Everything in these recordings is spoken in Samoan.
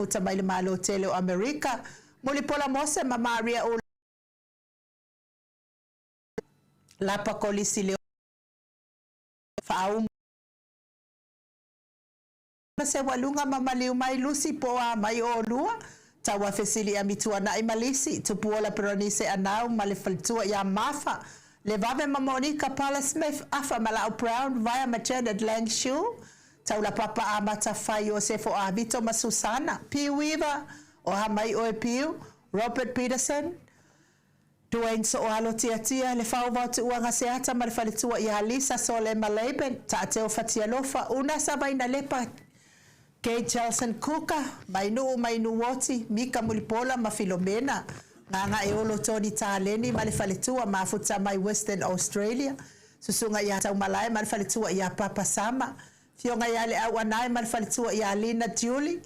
Mafuta mai le Malo tele o Amerika, Mulipola Mose ma Maria Ula Lapa Kolisi le Faaumu Seualuga ma maliu mai Lusi po o a mai oulua, Tauafesili Amituanai ma Lisi, Tupuola Peronise Anau ma le faletua ia Mafa, Levave ma Monika Pala Smith, Afa ma Lau Brown, Vaea ma Janet Lang Shue, Taulapapa Amata Fai Iosefo Avito ma Susana, Piu Weaver, O a mai oe Piu, Robert Peterson, Duane Sooalo Tiatia, Le Faova o Tuuaga Seata ma le faletua ia Lisa Solema Laban, Taateo Fatialofa, Unasa Vainalepa, Gay Jelson Kuka, Mainuu Mainuoti, Mika Mulipola ma Filomena, Gagaeolo Tony Taleni ma le faletua, Mafuta mai Western Australia, Susuga ia Taumalae ma le faletua ia Papa Sama, Afioga ia Leauanae ma le faletua ia Lina Julie,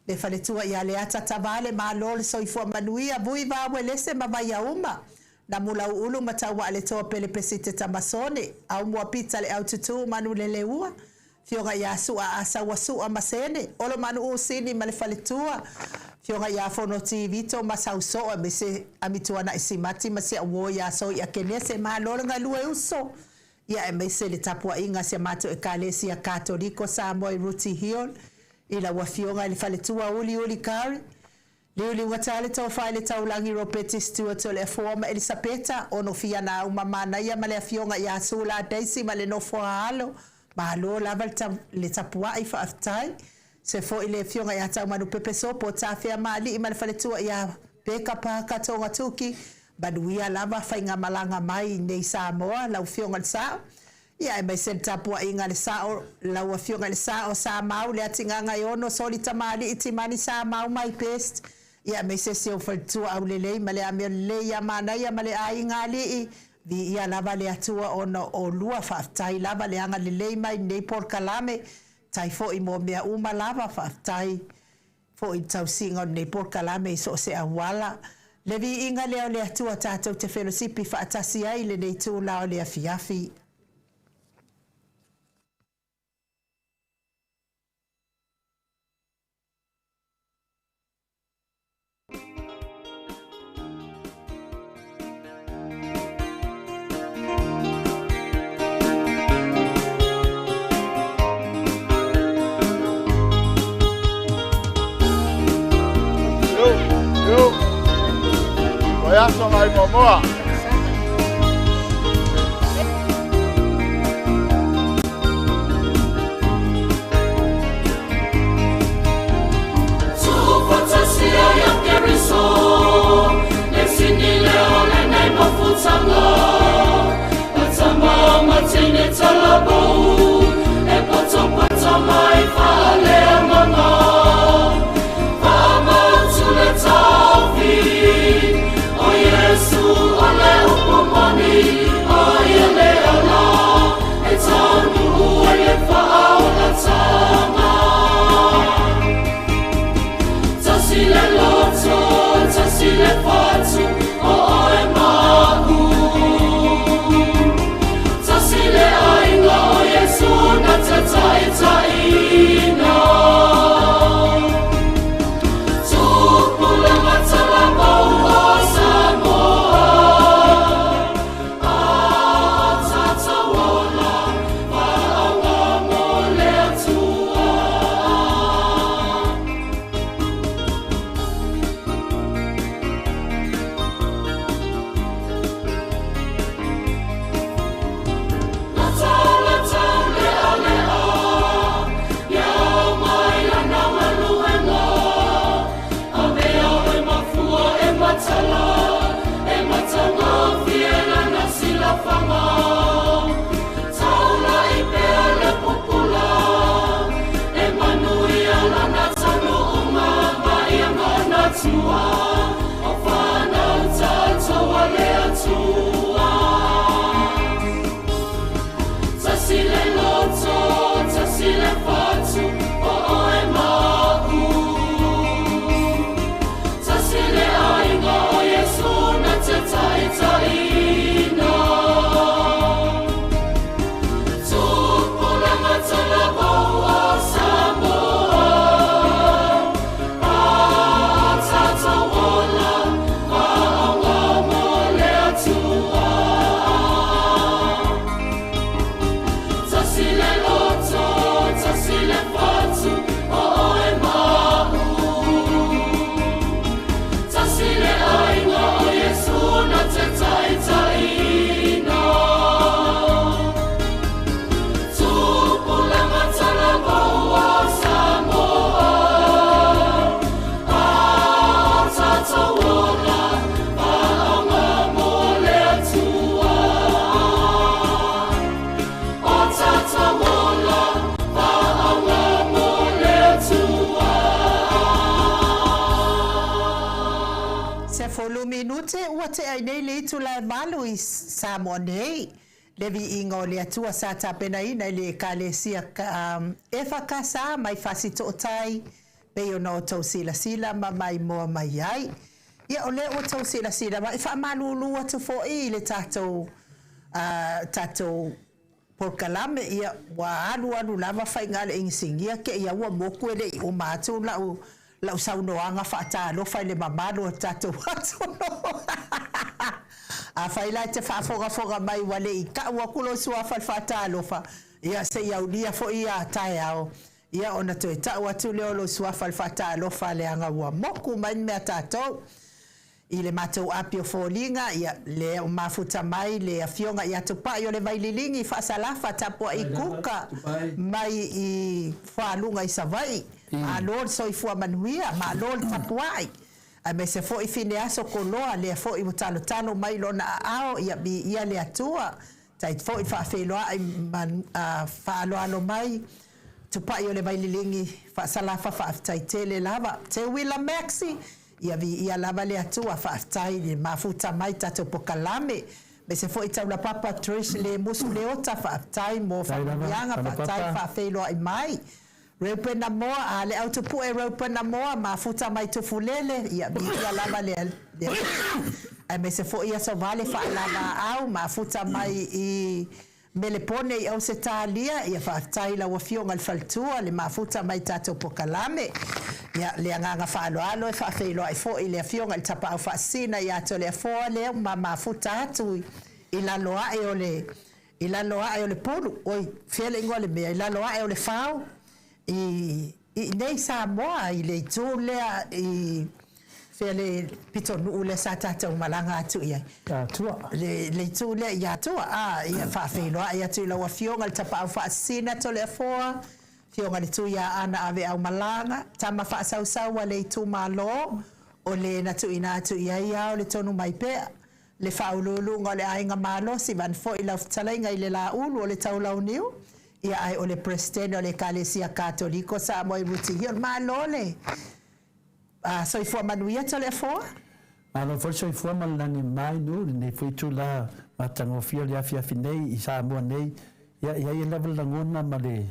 le faletua ia Leata Tavale, malo le soifua manuia, Vui Vauelese ma Vaiauma, Namulauulu ma Tauaaletoa Pele Pesite Tamasone, Aumua Pita Leaututu Manuleleua, Afioga ia Sua Asaua Sua Masene, Olomanu'u Sini ma le faletua, Afioga ia Fonoti Vito ma Sausoo aemaise Amituanai Simati ma si au uo ia Soia Kenese, malo le galue uso. Ia aemaise le tapuaiga a si a matou Ekalesia Katoliko Samoa i Rooty Hill, i lau Afioga i le Faletua Uliuli Curry, Liuliugata le tofa i le taulagi Ropeti Stewart o le Afoa ma Elisapeta, Onofia Nauma Manaia ma le Afioga ia Sula Daisy ma le nofo a alo, malo lava le tapuai, faafetai. Se foi le Afioga ia Taumanupepe Sopo, Tafea Maalii ma le faletua ia Beka Parker Togatuki, manuia lava faigamalaga mai nei Samoa, lau Afioga i le Sao. Ia aemaise le tapuaiga a le Sao, lau Afioga i le Sao, Samau, Leatigaga e ono, Soli Tamalii, Timani Samau, my best. Ia aemaise si ou faletua aulelei ma le amio lelei ia Manaia ma le aiga alii, viia lava le Atua ona o oulua, faafetai lava le agalelei mai i lenei polokalame, tai foi mo mea uma lava, faafetai foi i le tausiga o lenei polokalame i so o se auala. Le viiga lea o le Atua tatou te felosipi faatasi ai i lenei itula o le afiafi. Yo, yo. Vaiaso ngai muamua. Folu minute ua tea ai nei le itula e valu i Samoa nei. Le viiga o le Atua sa tapenaina e le Ekalesia EFKS mai Fasitootai pei ona outou silasila ma maimoa mai ai. Ia o lea ua outou silasila mai, e faamalulu atu foi i le tatou tatou polokalame, ia ua alu alu lava faiga a le inisinia te i a ua motu e le i uma atu lau lau saunoaga faatalofa i le mamalu o le tatou atunuu. Afai la e te faafogafoga mai ua le i tau atu lou suafa i le faatalofa, ia se i aulia foi ia taeao, ia ona toe tau atu lea o lou suafa i le faatalofa leaga ua motu mai le mea a tatou. I le matou api o foliga, ia, lea ua mafuta mai le Afioga ia Tupai o le Vaililigi Faasalafa Tapuai Kuka mai i Fualuga i Savaii. Malo le soifua manuia, malo le tapuai. Aemaise foi Fineaso Koloa, lea foi ua talotalo mai lona aao, ia viia le Atua. Tai foi faafeiloai ma faaaloalo mai Tupai o le Vaililigi Faasalafa faafetai tele lava. Teuila Maxi, Ia viia lava le Atua, faafetai i le mafuta mai tatou pokalame, aemaise foi Taulapapa Trish le musu Leota, faafetai mo faamanuiaga, faafetai faafeiloai mai. Reuben Amoa, a le au tupue Reuben Amoa, mafuta mai Tufulele, ia viia lava le Atua, aemaise foi Asovale Faalavaau, mafuta mai i Melepone i Ausetalia, ia faafetai i lau Afioga i le Faletua le mafuta mai tatou pokalame. Ia, le agaga faaaloalo e faafeiloai foi i le Afioga i le Tapaau Faasisina ia Toleafoa lea ua mafuta atu i lalo ae o le, i lalo ae o le pulu, oi, fea le igoa o le mea, i lalo ae o le fao i, i inei i Samoa i le itu lea i fea le pitonuu lea sa tatou malaga atu i ai? Atua. Le, le itu lea i Atua. A, ia faafeiloai atu i lau Afioga i le Tapaau Faasisina Toleafoa, Afioga i le Tuiaana Aveaumalaga, tama faasausau a le itumalo, o le na tuuina atu i ai ao le tonu mai pea, le faauluuluga o le aiga malosi, vaeane foi lau fetalaiga i le Laulu o le Taulauniu, ia ae o le Peresetene o le Ekalesia Katoliko Samoa i Rutihio. Malo le soifua manuia Toleafoa. Malo foi le soifua ma le lagi mai nu lenei foi itula matagofie o le afiafi nei i Samoa nei. Ia, e i ai lava le lagona ma le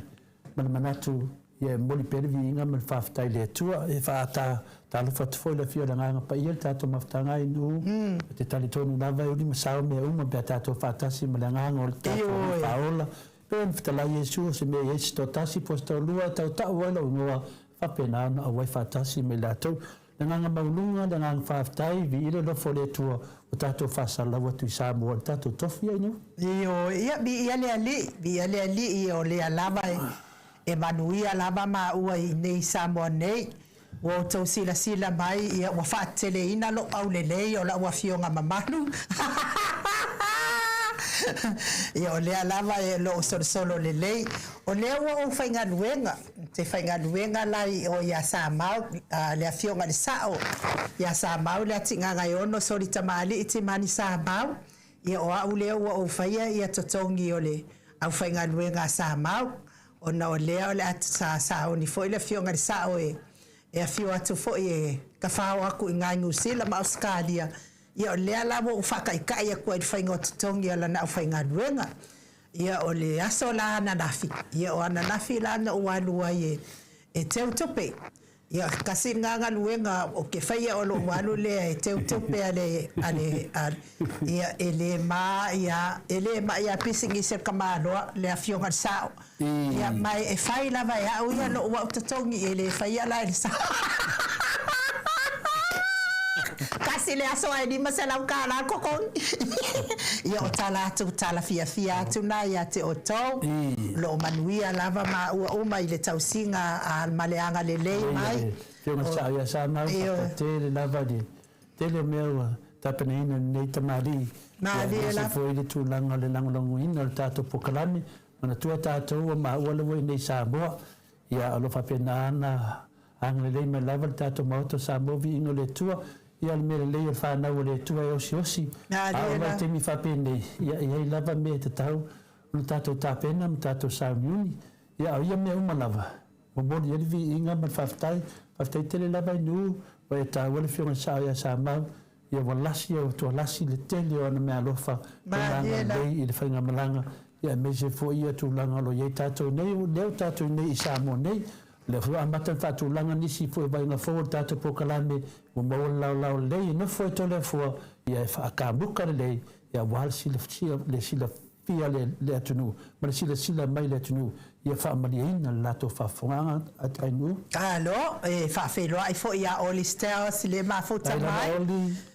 ma le manatu ia e momoli pea le viiga ma le faafetai i le Atua. E faatalofa atu foi i le afio o le Agaga Paia i le tatou mafutaga i Nuu. Ou te talitonu lava e uli ma sao mea uma pe a tatou faatasi ma le Agaga o le tatou Alii Faaola. E pei ona fetalai Iesu, o se mea e i ai se toatasi po o se toalua e tautau ai lou igoa, e faapena ona auai faatasi ma i latou. Le agaga maualuga, le agaga faafetai, viia le alofa o le Atua ua tatou faasalalau atu i Samoa i le tatou tofi ai nei. Ioe, ia, viia le Alii, viia le Alii, o lea lava e manuia lava maua i inei i Samoa nei. Ua outou silasila mai, ia, ua faateteleina lou aulelei o lau afioga mamalu. Ia, o lea lava e lou solosolo lelei. O lea ua ou faigaluega. Te faigaluega la i o ia Samau, le Afioga i le Sao ia Samau le Ati'igagaeono soli tamalii Timani Samau, ia o a'u lea ua ou faia ia totogi o le aufaigaluega a Samau, ona o lea o le a sa sauni foi le Afioga i le Sao e e afio atu foi e tafao atu i ina i Niu Sila ma Ausetalia, ia o lea la ua ou faataitai atu ai i le faiga o totogi a lana aufaigaluega. Ia o le aso la ananafi, ia o ananafi la na ou alu ai e teu tupe. Ia tasi lena galuega ou te faia o lou alu lea e teu tupe a le, a le, a, ia e le ma ia, e le ma'i lava pisinisi a le tamaloa, le afioga i le sao. Ia ma e fai lava e au ia lou au totogi, e le faia la e le sao. Tasi le aso ae $500 le totogi. Ia o tala atu, tala fiafia atu na ia te outou. O lo o manuia lava maua uma i le tausiga a ma le agalelei mai. Afioga Sao ia Samau, faafetai tele lava i le tele o mea ua tapenaina e lenei tamalii, aemaise foi le tulaga o le lagolagoina o le tatou polokalame. Manatua tatou ua maua lava i inei i Samoa, ia o lo o faapena ona agalelei mai lava le tatou Maota o Samoa, viiga o le Atua, ia o le mea lelei o le fanau a le Atua e osiosi, a oo mai taimi faapenei, ia e i ai lava mea e tatau ona tatou tapena ma tatou sauniuni, ia a o ia mea uma lava, momoli ai le viiga ma le faafetai, faafetai tele lava i Nuu, ua e taua le Afioga i le Sao ia Samau. Ia ua lasi ua tua lasi le tele o ana meaalofa lona agalelei i le faigamalaga, ia aemaise foi ia tulaga o lo o i ai tatou nei, lea ua tatou i nei i Samoa nei. O lea foi ua amata ona faatulaga nisi foi vaega fou o le tatou polokalame, ua maua le laolao lelei e nofo ai Toleafoa, ia e faakamuta lelei, ia aua le silafia, le silafia le atunuu ma le silasila mai le atunuu ia faamalieina le latou faafofogaaga Tainuu. Alo, e faafeiloai foi ia Oli Styles le mafuta mai.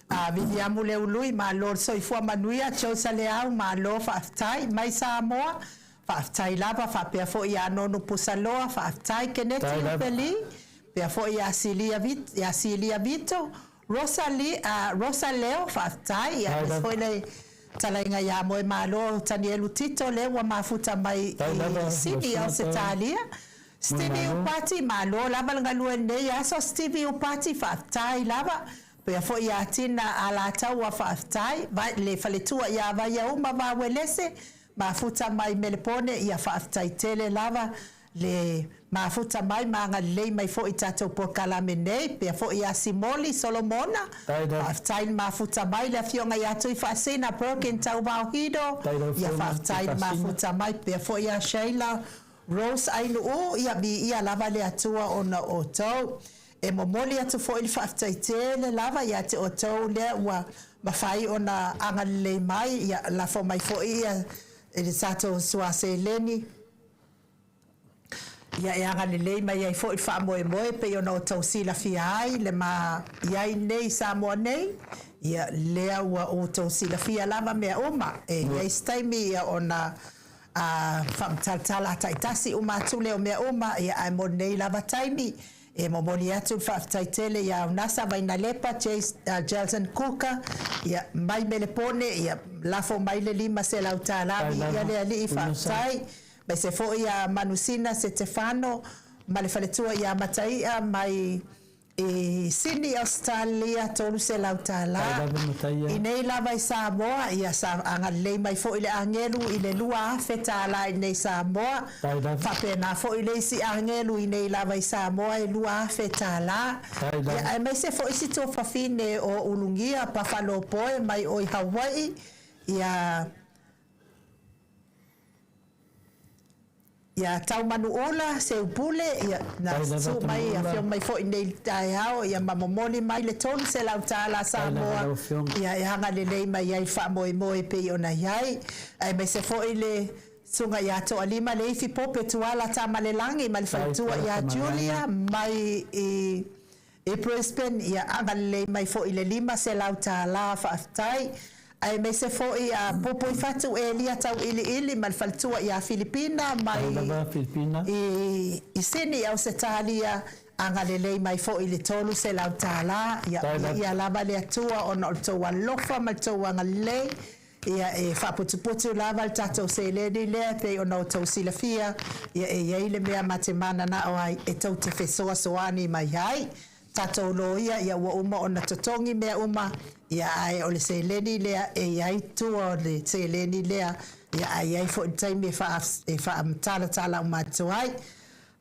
A Viliamu Leului, malo le soifua manuia, Joe Saleau, malo faafetai mai Samoa, faafetai lava, faapea foi ia Nonu Pusaloa, faafetai Keneti Upeli, faapea foi ia Silia ia Silia Vito, Rosa Rosa Leo, faafetai, ia aemaise foi le Talaiga ia Moemalo Tanielu Tito lea ua mafuta mai i Sini Ausetalia. Stevie Upati, malo lava le galue i lenei aso Stevie Upati, faafetai lava. Pea foi ia Tina Alataua, faafetai. Le faletua ia Vaiauma Vauelese, mafuta mai Melepone, ia faafetai tele lava le mafuta mai ma agalelei mai foi i tatou polokalame nei, pea foi ia Simoli Solomona, faafetai le mafuta mai, le afioga ia Tuifaasina Perkin Tauvao Hido, ia faafetai le mafuta mai, pea foi ia Sheila Rose Ainuu, ia viia lava le Atua ona o outou. E momoli atu foi le faafetai tele lava ia te outou lea ua mafai ona agalelei mai, ia lafo mai foi ia le tatou suā seleni, Ia e agalelei mai ai foi le faamoemoe pei ona outou silafia ai le ma i ai nei i Samoa nei, ia lea ua outou silafia lava mea uma. E i ai se taimi ia ona faamatalatala taitasi uma atu lea o mea uma, ia ae mo lenei lava taimi, e momoli atu le faafetai tele ia Aunasa Vainalepa, Jelson Kuka, ia mai Melepone, ia lafo mai le $500 viia le Alii faafetai. Aemaise foi ia Manusina Setefano ma le faletua ia Mataia mai i Sini Ausetalia $300. I nei lava i Samoa, ia sa agalelei mai foi le agelu i le $2,000 i nei Samoa. Faapena foi le isi agelu i nei lava i Samoa e $2,000. Ia aemaise foi si tuafafine o Ulugia Pafalopoe mai o i Hawaii, ia Ia Taumanuula Seupule, ia, na susu mai, afio mai foi nei i le taeao, ia ma momoli mai le $300 Samoa, ia e agalelei mai ai le faamoemoe e pei ona i ai, aemaise foi le Susuga ia Toalima Leifi Pope Tuala Tamalelagi ma le faletua ia Julia mai i I Brisbane, ia agalelei mai foi le $500 faafetai, aemaise foi a Pupuifatu Elia Tauiliili ma le faletua ia Filipina mai i Sini i Ausetalia, agalelei mai foi le $300. Ia viia lava le Atua ona o le tou alofa ma le tou agalelei. Ia, e faaputuputu lava le tatou seleni lea e pei ona outou silafia, ia e i ai le mea ma te mananao ai e tou te fesoasoani mai ai. Tatou loia, ia ua uma ona totogi mea uma, ia ae o le seleni lea e i ai tua o le seleni lea, ia ae i ai foi le taimi e faa, e faamatalatala uma atu ai.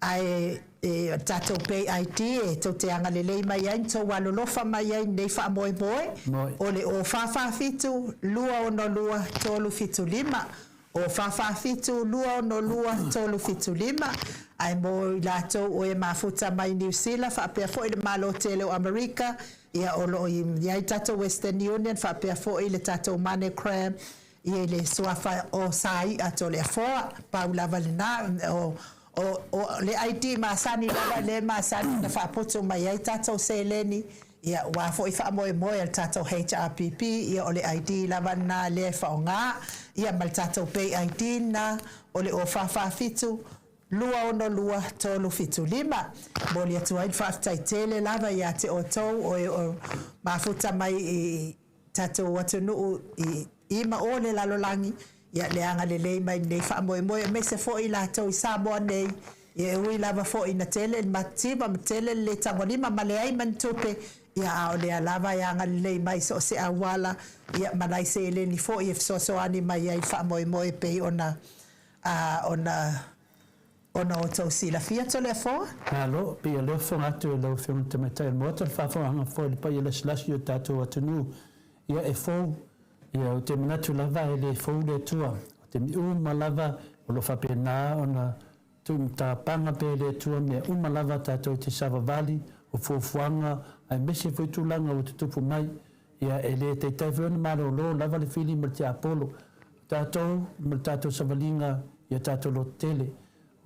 Ae e o le tatou Pay ID e tou te agalelei mai ai ma tou alolofa mai ai i lenei faamoemoe, o le 0447 262 375, 0447 262 375, ae mo i latou o e mafuta mai Niu Sila faapea foi le Malo tele o Amerika, ia o lo o i ai tatou Western Union faapea foi le tatou MoneyGram, I le suafa o Sai'a Toleafoa, pau lava lena, o, o, o le ID masani lava lea e masani ona faaputu mai ai tatou seleni, ia aua foi faamoemoe a le tatou HRPP, ia o le ID lava lena lea e faaaoga, ia ma le tatou Pay ID lena, o le 0447 262 375. Momoli atu ai le faafetai tele lava ia te outou o e o mafuta mai i tatou atunuu i ma o le lalolagi, ia le agalelei mai lenei faamoemoe aemaise foi i latou i Samoa nei, ia e ui lava foi ina tele le matitiva ma tele le le tagolima ma leai ma ni tupe, ia a o lea lava e agalelei mai i so o se auala, ia ma nai seleni foi e fesoasoani mai ai i le faamoemoe e pei ona, ona. Ona o tou silafia Toleafoa. Malo, pei o lea fofoga atu e lau Afioga i le Tamaitai o le Maota le faafofogaaga foi i le paia lasilasi o tatou atunuu. Ia e fou, ia ou te manatu lava e le fou le Atua. O taimi uma lava o lo o faapena ona tuumatapaga pea e le Atua mea uma lava tatou te savavali, o fuafuaga aemaise foi tulaga ua tutupu mai. Ia e le taitai foi ona malolo lava le fili ma le tiapolo. O tatou ma le tatou savaliga ia tatou lototele.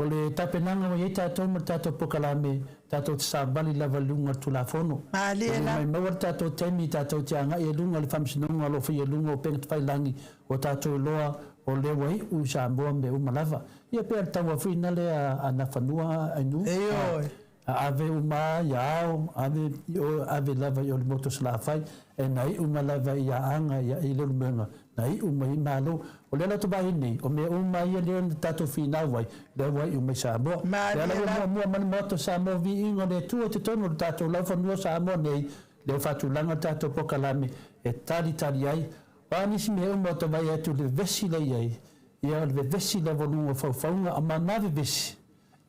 O le tapenaga ua i ai tatou ma le tatou polokalame, tatou te savali lava i luga o le Tulafono. Malie E le la. maimaua le tatou taimi tatou te agai ai i luga o le Faamasinoga o lo o faia i luga o upega tafailagi ua tatou iloa o lea ua iu i Samoa mea uma lava. Ia pei o le tauafiina lea a Nafanua Ainuu. Ioe. A ave uma ia ao, ave i o, ave lava i o le motu o Salafai, e na iu mai lava i Aana, ia i Leulumoega, na iu mai i Malo. O lea la ou te vaai nei, o mea uma ia lea na tatou finau ai, lea ua iu mai Samoa. Lea la Malie ua la. muamua mai le Maota o Samoa, viiga o le Atua i totonu o le tatou laufanua o Samoa nei, lea ua faatulaga le tatou polokalame e talitali ai. O a nisi mea uma ou te vaai atu i le vevesi lea e i ai, ia o le vevesi lava o luga o faufauga, a ma na vevesi,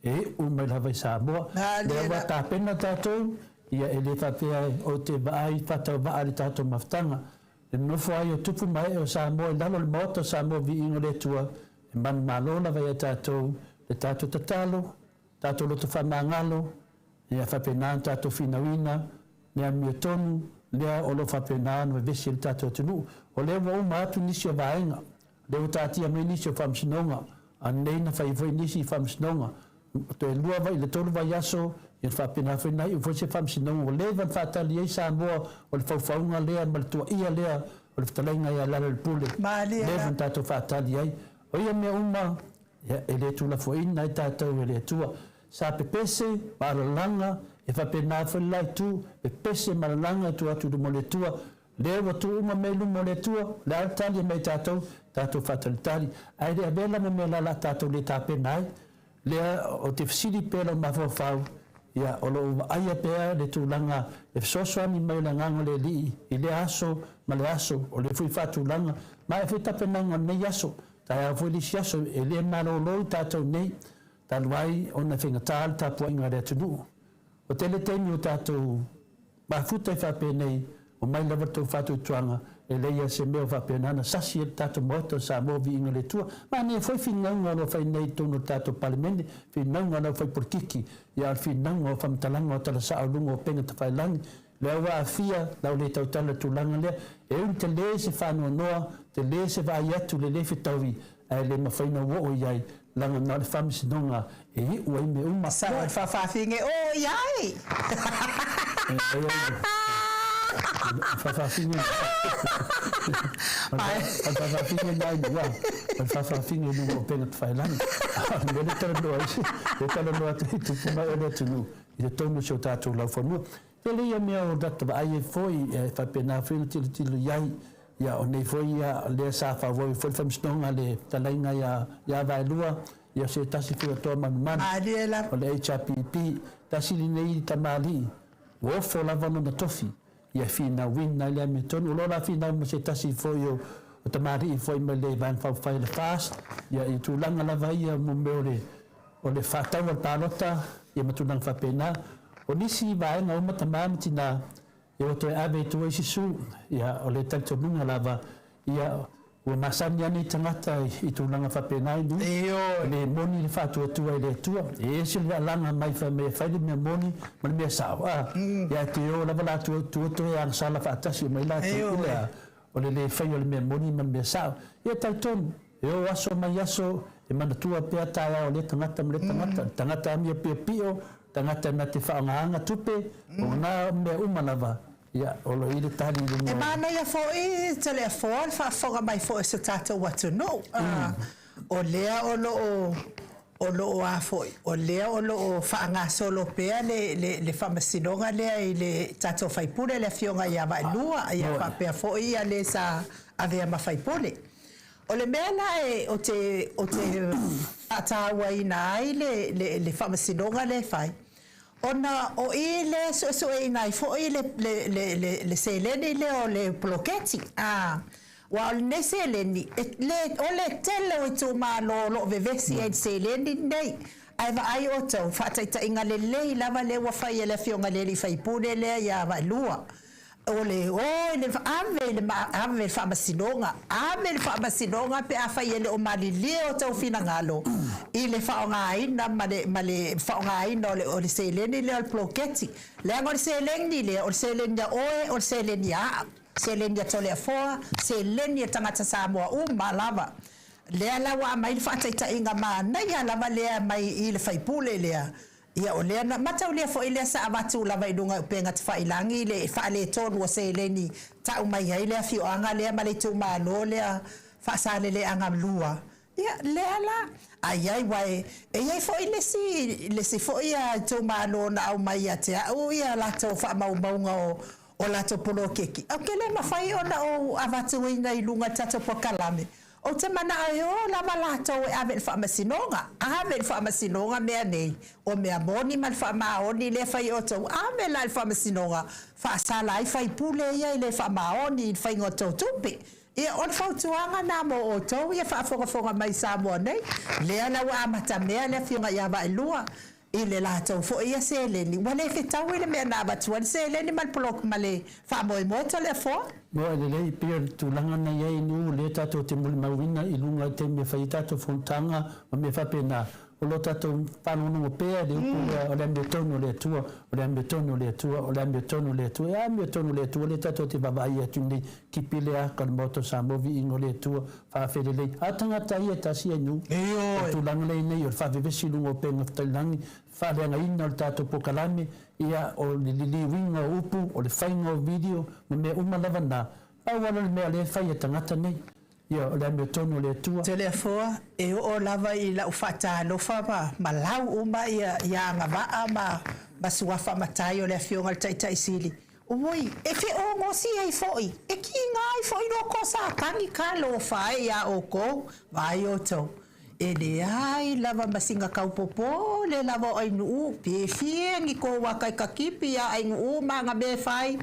E iu mai lava i Samoa. Lea ua tapena tatou, ia e le faapea ou te vaai faatauvaa i le tatou mafutaga. Le nonofo ai o tupu ma ee o Samoa i lalo o le Maota o Samoa Viiga o le Atua, e manumalo lava ia tatou le tatou tatalo, tatou loto faamagalo, ia faapena ona tatou finauina le amiotonu lea o lo o faapena ona vevesi ai le tatou atunuu. O lea ua uma atu nisi o vaega Lea ua taatia mai nisi o faamasinoga, a nei na fai foi nisi faamasinoga, toe lua vai i le tolu vaiaso, ia faapena foi na iu foi se faamasinoga ua leva ona faatali ai Samoa o le faufauga lea ma le tuaia lea o le fetalaiga ia Lealailepule, Malie leva la. ona tatou faatali ai. O ia mea uma, ia, e le tuulafoaina ai tatou e le Atua. Sa pepese ma alalaga, e faapena foi le la itu, pepese ma alalaga e tua atu i luma o le Atua, Lea ua tuu uma mea i luma o le Atua, o le a le tali e mai tatou, tatou faatalitali. Ae le avea la ma mea la la tatou le tapena ai. Lea ou te fesili pea lou mafaufau, ia, o lo o vaaia pea le tulaga e fesoasoani mai o le Agaga o le Alii i lea aso ma le aso, o lea foi faatulaga ma e foi tapenaga o lenei aso. Taeao foi le isi aso, e le malolo i tatou nei, talu ai ona e faigata le tapuaiga a le atunuu. Ua tele taimi ua tatou mafuta ai faapenei, omai lava le tou faatuatuaga, e leai lava se mea o faapena ona sasi ai le tatou Maota o Samoa Viiga o le Atua. Manaia foi finauga o lo o fai nei i totonu o le tatou Palemene, finauga a le aufaipolitiki, ia a o le finauga o faamatalaga o tala sao i luga o upega tafailagi. Lea ua aafia lau le tautala i le tulaga lea, e ui tele se faanoanoa, tele se vaai atu i le le fetaui, ae le mafai ona oo i ai, leaga na o le faamasinoga e iu ai mea uma. Sao e faafafine o i ai. Faafafine O le faafafine na i luga, o le faafafine i luga o upega tafailagi. A o le mea lea e talanoa ai, lea e talanoa atu ai tupu ma ee o le atunuu i totonu o si o tatou laufanua. Tele ia mea o lata vaai ai foi, e faapena foi ona tilotilo i ai. Ia, o nei foi ia, lea sa faaauau ai foi le faamasinoga a le fetalaiga ia, ia Vaelua, ia o se tasi foi o toa manumanu, Malie lava. o le HRPP, tasi lenei tamalii, ua ofo lava lona tofi, ia finauina ai le amiotonu. O lo o la finau ma se tasi foi o, o tamalii foi mai le Vaega Faaupufai a le FAST, ia i tulaga lava ia mo mea o le, o le faatau a le palota, ia ma tulaga faapena. O nisi vaega uma tama ma tina, Ia ua toe ave i tua isi su, ia o le talitonuga lava, ia ua masani lava nei tagata i tulaga faapena i nuu. Ioe. E le moni le faatuatua i le Atua. E ese le alaga mai fai mai e fai le mea moni ma le mea sao, a, ia e te o lava latou tua toe agasala faatasi omai latou i le a, o le le faia o le mea moni ma le mea sao. Ia talitonu, e o aso mai aso, e manatua pea taeao o lea tagata ma lea tagata, le tagata amio piopio, tagata na te faaaogaina tupe, o na mea uma lava, ia, o lo o i ai le tali i luga E o. manaia foi Toleafoa le faafofoga mai foi o so tatou atunuu. O lea o lo o o lo o a foi, o lea o lo o faagasolo pea le le le faamasinoga lea i le tatou faipule le afioga ia Vaelua, ia faapea foi ia le sa avea ma faipule. O le mea la e ou te ou te faatauaina ai le le le faamasinoga lea e fai, ona o i lea e suesueina ai foi le le le le le seleni lea o le poloketi, a, aua o lenei seleni, e le o le tele o itumalo o lo o vevesi ai i le seleni lenei. Ae vaai outou, faataitaiga lelei lava lea ua fai e le Afioga i le alii faipule lea ia Vaelua, o le o i le ave i le ave i le faamasinoga, ave i le faamasinoga pe afai e le o malilie outou finagalo i le faaaogaina ma le ma le faaaogaina o le o le seleni lea o le poloketi. Leaga o le seleni lea, o le seleni a oe, o le seleni a au, seleni a Toleafoa, seleni a tagata Samoa uma lava. Lea la ua aumai le faataitaiga manaia lava lea mai i le faipule lea, ia o lea na mataulia foi lea sa avatu lava i luga i upega tafailagi le faaletonu o seleni tau mai ai le afioaga lea ma le itumalo lea Faasaleleaga 2, ia lea la a i ai aua e i ai foi le isi le isi foi itumalo na aumai ia te au ia latou faamaumauga o o latou poloketi, ou te le mafai ona ou avatuina i luga i le tatou polokalame, ou te manao e o lava latou e ave i le faamasinoga, ave i le faamasinoga mea nei, o mea moni ma le faamaoni lea e fai e outou, ave la i le faamasinoga, faasala ai faipule ia e le faamaoni i le faiga o tou tupe. Ia, o le fautuaga lena mo outou ia faafogafoga mai i Samoa nei, lea la ua amatamea le Afioga ia Vaaelua, i le latou foi ia seleni, ua le fetaui le mea na avatu ai le seleni ma le polo, ma le faamoemoe Toleafoa. Moe lelei pei o le tulaga na i ai nu lea tatou te molimauina i luga i taimi e fai ai tatou fonotaga ma mea faapena, o lo tatou faalogologo pea i le upu lea o le amiotonu o le Atua, o le amiotonu o le Atua, o le amiotonu o le Atua, e amiotonu le Atua lea tatou te vaavaai atu nei, tipi le aka o le Maota o Samoa, viiga o le Atua, Faafelelei a tagata ia e tasi ai nuu. O le tulaga lea i nei o le faavevesi i luga o upega tailagi, faaleagaina o le tatou polokalame, ia o le liliuina o upu, o le faiga o video ma mea uma lava na, pau lava le mea o lea e fai e tagata nei, ia o le amiotonu o le Atua. Toleafoa, e oo lava i lau faatalofa ma ma lau uma ia ia agavaa ma ma suafa matai o le Afioga i le Taitai Sili, Ui, e feogosi ai foi, e kiga ai foi lo ko Satani ka lofa ai iā ʻoukou, vaai ʻoutou, e leai lava ma sina kaupopō le lava o ʻAinuʻu, fiefie ni kou aka i ka kipi iā ʻAinuʻu ma na mea e fai,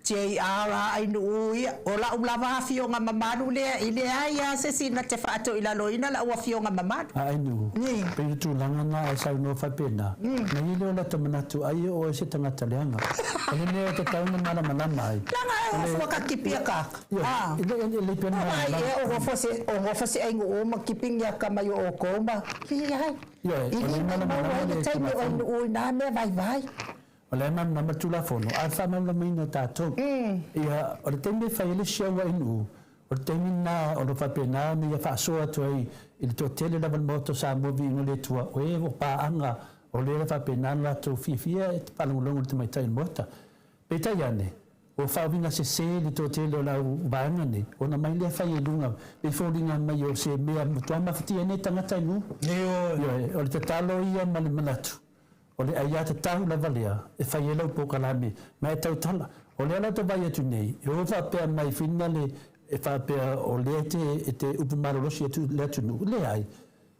JR a ʻAinuʻu ia, ʻo laʻu lava afioga mamalu lea, i leai a se isi na te faatoilaloina laʻu afioga mamalu. A ʻAinuʻu, pei o tulaga na e saunoa faapena, Na i lea o lata manatu ai e oe se tagata leaga. O le mea e tatau ona malamalama ai. Leaga e ofua ka kipi a kaka. Ioe, e le pea na malamalama. Vaai e o nofo se ainuu ma kipi ni aka mai o oukou ma leai. Ioe, o le malamalama le taimi o ainuu i na mea vaivai. O le malamalama le Tulafono, a o le faamalamalamaina o tatou. Ia, o le taimi e fai ai le isi au ainuu, O le taimi lena o lo o faapena ona ia faasoa atu ai i le toatele lava o le Maota o Samoa Viiga o le Atua, o e o paaga o lea e faapena ona latou fiafia e faalogologo i le tamaitai o le Maota. Peitai ane, ua faauiga sese le toatele o le au vaega nei, ona mai lea fai ai i luga, pei foliga mai o se mea matua mafatia ai nei tagata i luga. Ioe, o le tatalo ia ma le manatu, O le aiatatau lava lea e fai ai lau polokalame ma e tautala. O lea la ou te vaai atu nei, e o faapea mai finale e faapea o lea e te, e te upu malolosi atu le atunuu. Leai.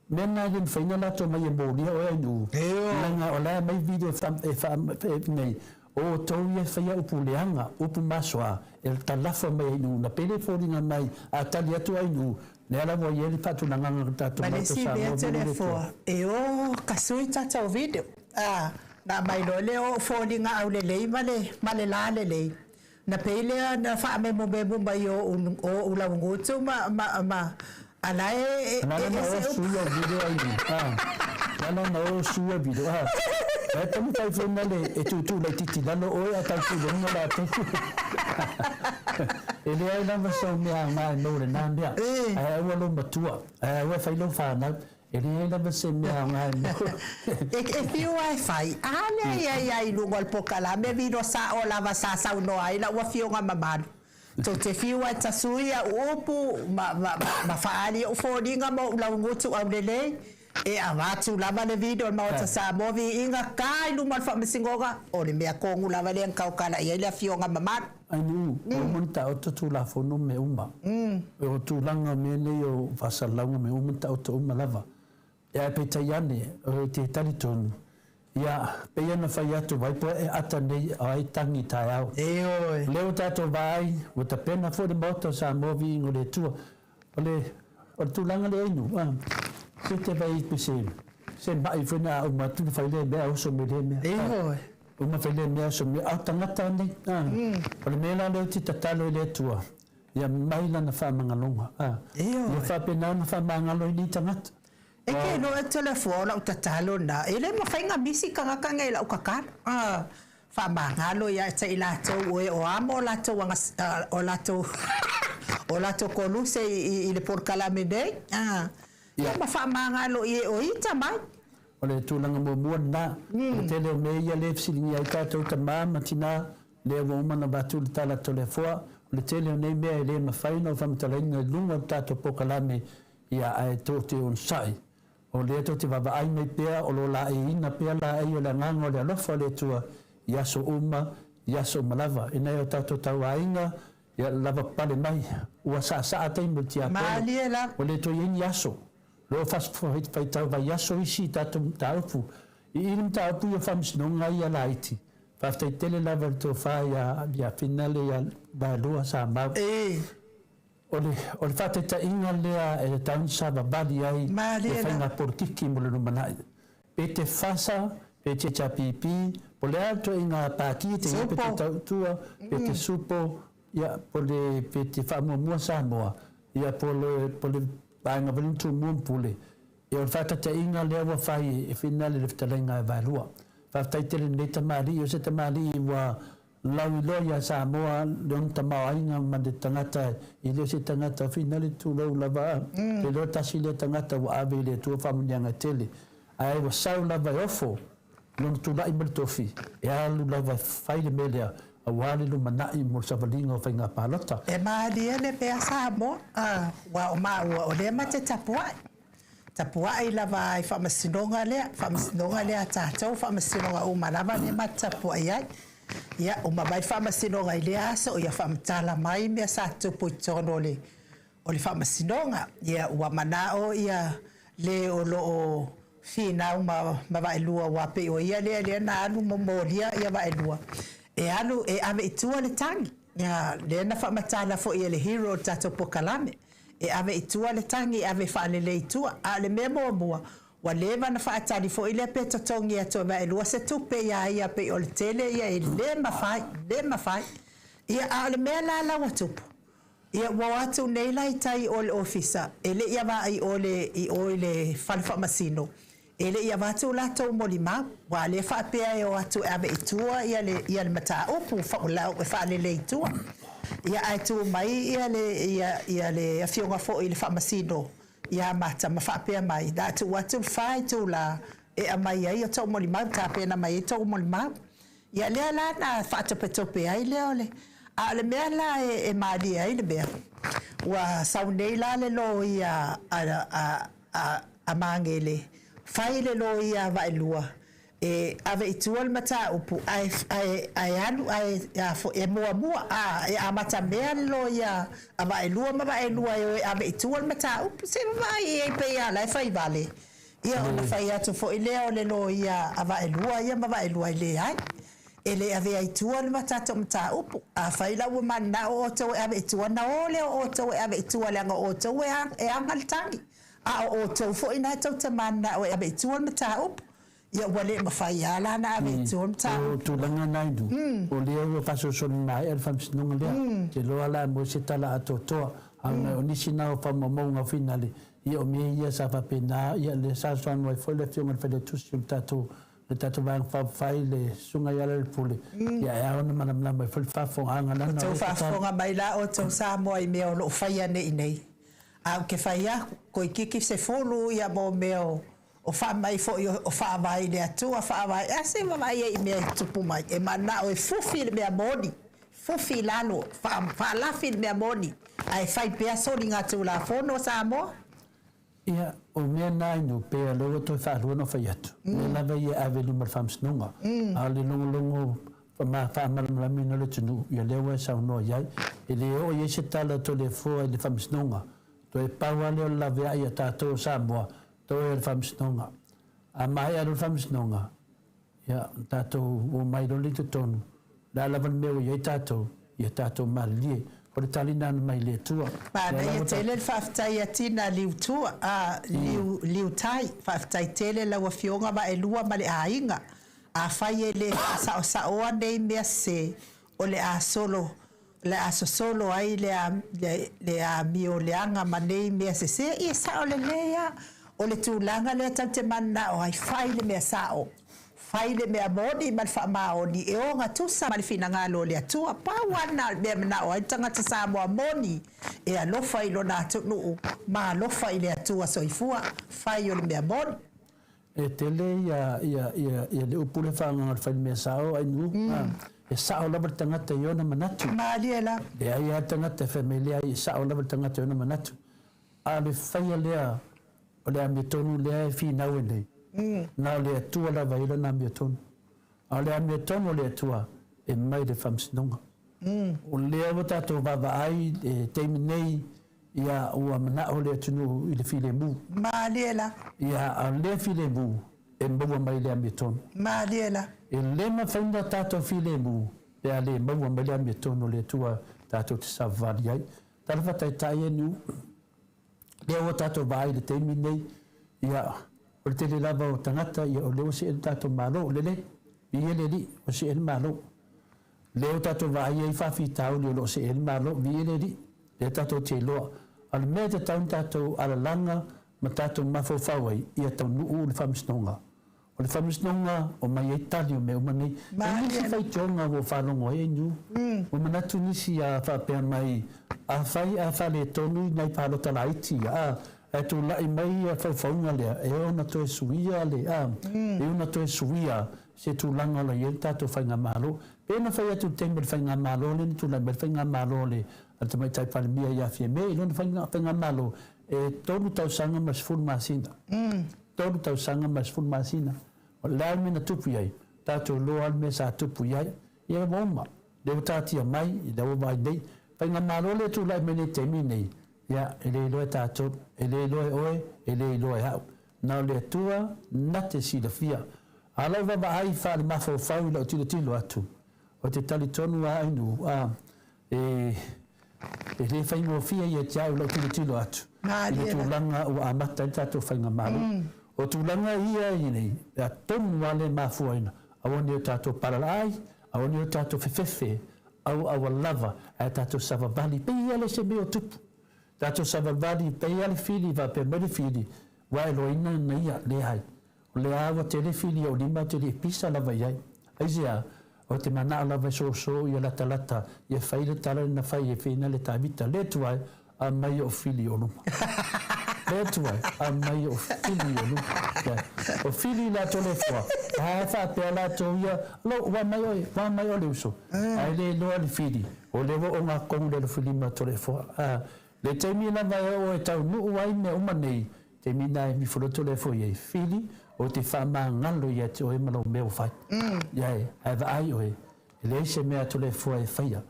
Mea na e le mafai ona latou omai e molia oe ainuu. Leaga o la e aumai video e fa, e fa, e nei, o outou ia e faia upu leaga, upu masoa, e talafua mai ainuu. Na pele foliga mai, a tali atu ainuu, Lea la ua i ai le faatulagaga o le tatou Ma le Maota isi mea Samoa tele Viiga le Atua. foa, e o ka sui tatou video a, na aumai loa lea o foliga aulelei ma le ma le la lelei, na pei lea na faamemumemu mai o ou laugutu ma ma ma a la e Na e ala na ese o upu. sui au video ai ni. Ah. Na ala na o sui au video. Ah. E taumafai foi na le e tuutuu laitiiti i lalo oe a tau pulega latou. E leai lava sau mea aoga e maua i lena mea. Ae aua lou matua, ae aua e fai lou fanau. E leai lava se mea aoga e maua. E fiu lava e fai, a lea ia ia i luga o le polokalame vilo sao lava sa saunoa ai lau afioga mamalu. Tou te fiu lava e tasui au upu ma, ma, ma faaali ou foliga ma ou laugutu aulelei, E avatu lava le video o le Maota Samoa viiga ka i luma o le Faamasinoga, o le mea tonu lava lea na tautala i ai le Afioga mamalu. Ainuu, ua uma ona taoto Tulafono ma mea uma. O tulaga o mea nei o faasalalauga ma mea uma na taoto uma lava. Ae peitai ane, ou te talitonu, ia, pei ona fai atu, vai po e ata nei o ai tangi taeao. Ioe. O lea ua tatou vaai, ua tapena foi le Maota o Samoa viiga o le Atua. O le, o le tulaga lea inu, a, se te vai pe se, Se ma'i foi na a uma atu na fai lea mea oso me lea mea. Ioe. Uma fai lea mea oso me a o tagata nei. O le mea la lea ou te tatalo i le Atua, ia mai Lana faamagaloga. Ioe. Ia faapena ona faamagalo ai nei tagata. E ke iloa e Toleafoa o lau tatalo lena, e le mafai na misi tagata nei i lau tatalo. Faamagalo ia te i latou o e o a mo latou aga o latou o latou koluse i le polokalame nei, ia ma faamagalo i e o ita mai. O le tulaga muamua lena. O le tele o mea ia lea e fesiligia ai tatou tama ma tina, lea ua uma ona avatu le tala a Toleafoa, o le tele o nei mea e le mafai ona ou faamatalaina i luga o le tatou polokalame, ia ae tou te onosai. O lea tou te vaavaai mai pea, o lo o laeiina pea laei o le agaga o le alofa o le Atua i aso uma, i aso uma lava. I nai o tatou tauaiga, ia lavapapale mai, ua saasaa taimi o le tiapolo, Malie lava. ua le toe i ai ni aso. O lo o faitau vaiaso isi tatou mataupu. I i le mataupu ia o faamasinoga ia laiti, faafetai tele lava i le tofa ia Finale ia Vaelua Samau. E. O le, o le faataitaiga lea e tatau ona savavali ai Malie le lava. faiga polokiki mo le lumanai. Pe te fasa, pe te HRPP, po o le a le ituaiga pati e te i ai, pe te Supo. tautua, pe te supo, ia, po le, pe te faamuamua Samoa, ia, po le, po le vaega foi lea na tumua ma pule. Ia, o le faataitaiga lea ua fai e Finale i le fetalaiga a Vaelua. Faafetai tele i lenei tamalii, o se tamalii ua Lauiloa ia Samoa le ona tamaoaiga ma le tagata e le o se tagata finale tulou lava le iloa tasi lea tagata ua ave i le Atua faamanuiaga e tele ae ua sau lava e ofo lona tulai ma le tofi e alu lava e fai le mea lea aua le lumanai mo le savaliga o faiga palota. E malie le mea Samoa aua o maua o lea ma te tapuai Tapuai lava i faamasinoga lea, faamasinoga lea a tatou, faamasinoga uma lava lea ma te tapuai ai. Ia, uma mai le faamasinoga i lea aso, ia faamatala mai mea sa tutupu i totonu o le, o le faamasinoga. Ia, ua manao ia le o lo o finau ma, ma Vaelua aua pei o ia lea lea na alu ma molia ia Vaelua, e alu e ave i tua le tagi. Ia, lea na faamatala foi e le hero o le tatou polokalame. E ave i tua le tagi, e ave faalelei i tua. A o le mea muamua, ua leva ona faatali foi lea pe totogi atu e Vaelua se tupe iā ia pei o le tele ia e le mafai, le mafai. Ia, a o le mea la la ua tupu, ia ua o atu nei la i tai i o i le ofisa, e le i avā i o le, i o i le fale faamasino, E le i avatu latou molimau, aua lea faapea e o atu e ave i tua ia le ia le mataupu e faalelei i tua. Ia ae tu mai ia le ia ia le afioga foi i le Faamasino ia Mata ma faapea mai, na tuu atu le fa itula e aumai ai outou molimau, tapena mai ai tou molimau. Ia lea la na faatopetope ai lea o le. A o le mea la e malie ai le mea, ua sau nei la le loia a a a a Magele, fai le loia a Vaelua e ave i tua le mataupu ae ae ae alu ae a foi e muamua a e amatamea le loia a Vaelua ma Vaelua e o e ave i tua le mataupu. Se vaai i ai pei lava o la e fai vale. Ia ona fai atu foi lea o le loia a Vaelua ia ma Vaelua e leai. E le avea i tua le tatou mataupu. Afai la ua mananao outou e ave i tua, ona o lea o outou e ave i tua leaga o outou e aga le tagi. A o outou foi na tou te mananao e ave i tua le mataupu. Ia ua le mafai lava la ona ave i tua le mataupu. O tulaga na Inu, o lea ua faasoasoaina maea le faamasinoga lea. Ou te iloa la e maua se tala atoatoa. A o nisi na o faamaumauga o finale, ia o mea ia sa faapena, ia lea sa saunoa ai foi le Afioga i le Failautusi o le tatou le tatou Vaega Faaupufai, le Susuga ia Lealepule, ia e ao ona malamalama ai foi le faafofogaaga lana. Outou faafofoga mai la outou Samoa i mea o lo o faia nei nei. A ou te fai aku, toeitiiti 10 ia mo mea o o faamai foi o faavae i le Atua, faavae, a se vaavaai ai i mea e tupu mai, e manao e fufi le mea moni, fufi i lalo, faalafi le mea moni, ae fai pea soligatulafono a Samoa. Ia, o mea na inu, pei o lea ua toe faalua ona fai atu, mea lava ia e ave i luma o le Faamasinoga, a o le logologo faamalamalamaina o le atunuu, ia lea ua e saunoa i ai. E le oo i ai se tala Toleafoa i le Faamasinoga, toe pau lava lea o le laveai a tatou o Samoa, toe o le Faamasinoga. A maea loa le Faamasinoga, ia, ona tatou omai loa lea i totonu, o le a lava le mea ua i ai tatou, ia tatou malilie. O le tali lena na mai le Atua. Manaia tele le faafetai a Tina Liutua, a, Liu, Liutai. Faafetai tele lau Afioga Vaelua ma le aiga. Afai e le faasaosaoa nei mea sese, o le a solo, le a sosolo ai le, le, le amio leaga ma nei mea sese. Ia sao lelei lava. O le tulaga lea tatou te mananao ai, fai le mea sao. Fai le mea moni ma le faamaoni e ogatusa ma le finagalo o le Atua. Pau lava lena o le mea e manao ai le tagata Samoa moni e alofa i lona atunuu ma alofa i le Atua soifua. Fai o le mea moni. E tele ia ia ia ia le upu lea faagaga o le fai le mea sao ai nu e sao lava le tagata i ona manatu. Malie la. Leai lava le tagata e fai mai leai e sao lava le tagata i ona manatu. A o le faia lea O le amiotonu lea e finau ai nei, na o le Atua lava e i ai lana amiotonu. A o le amiotonu o le Atua, e mai le faamasinoga. O lea ua tatou vaavaai i le taimi nei, ia, ua manao le atunuu i le filemu. Malie la. Ia, a o lea filemu, e maua mai i le amiotonu. Malie la. E le mafai ona tatou filemu pe a le maua mai le amiotonu o le Atua tatou te savavali ai. Tala faataitai e nuu. Lea ua tatou vaai i le taimi lenei, ia, o le tele lava o tagata, ia, o lea ua see le tatou Malo. Lelei, viia le Alii, ua see le Malo. Lea ua tatou vaai ai i faafitauli o lo o see ai le Malo, viia le Alii, lea tatou te iloa. A o le mea e tatau ona tatou alalaga ma tatou mafaufau ai, ia taunuu le Faamasinoga. O le faamasinoga o mai ai tali o mea uma nei. E i nisi faitioga ua ou faalogo ai Niu, ua manatu nisi a faapea mai, afai ae faaletonu nai palota laiti ia, a, ae tulai mai ia faufauga lea, e ona toe suia le, a, e ona toe suia se tulaga o la i ai le tatou faigamalo. Pe na fai atu i le taimi o le faigamalo lea na tulai mai le faigamalo a le Tamaitai Palemia ia Fiame i lona faigamalo, e 3 tausaga ma 10 masina. 3 tausaga ma le 10 masina. O le a le mea na tupu i ai? Tatou iloa lava le mea sa tupu i ai. Ia ua uma. Lea ua taatia mai, lea ua vaai nei. Faigamalo lea e tulai mai nei i le taimi lenei, ia, e le iloa e tatou, e le iloa e oe, e le iloa e au. Na o le Atua na te silafia. A o lau vaavaai faale-mafaufau i lau tilotilo atu, ou te talitonu lava ai nuu, a, E, e le faigofie ia te au lau tilotilo atu i le tulaga ua amata ai le tatou faigamalo. O tulaga ia e nei, e atonu lava le mafuaina, aua ne i o tatou palalaai, aua ne i o tatou fefefe, aua lava ae tatou savavali pei ia le se mea o tupu. Tatou savavali pei lava le fili faapea mai le fili, ua e loaina na ia, leai. O lea ua tele fili o lima ou te le pisa lava i ai. Aisea? Ou te manao lava e soso ia latalata ia fai le tala na fai e Feina le Tavita, Le Atua e, aumai ou fili o luma. Le Atua e, aumai ou fili o luma. Yeah. O fili latou le foa, a faapea latou ia, Lo, ua mai oe, ua mai oe le uso. Ae le iloa le fili, o lea ua ogatotonu le alofilima Toleafoa. A, le taimi lava e oo e taunuu ai mea uma nei, Taimi na e mifoloto lea foi ai fili o te faamagalo ia te oe ma lou mea ua fai. Iae, ae vaai oe, e leai se mea a Toleafoa e faia.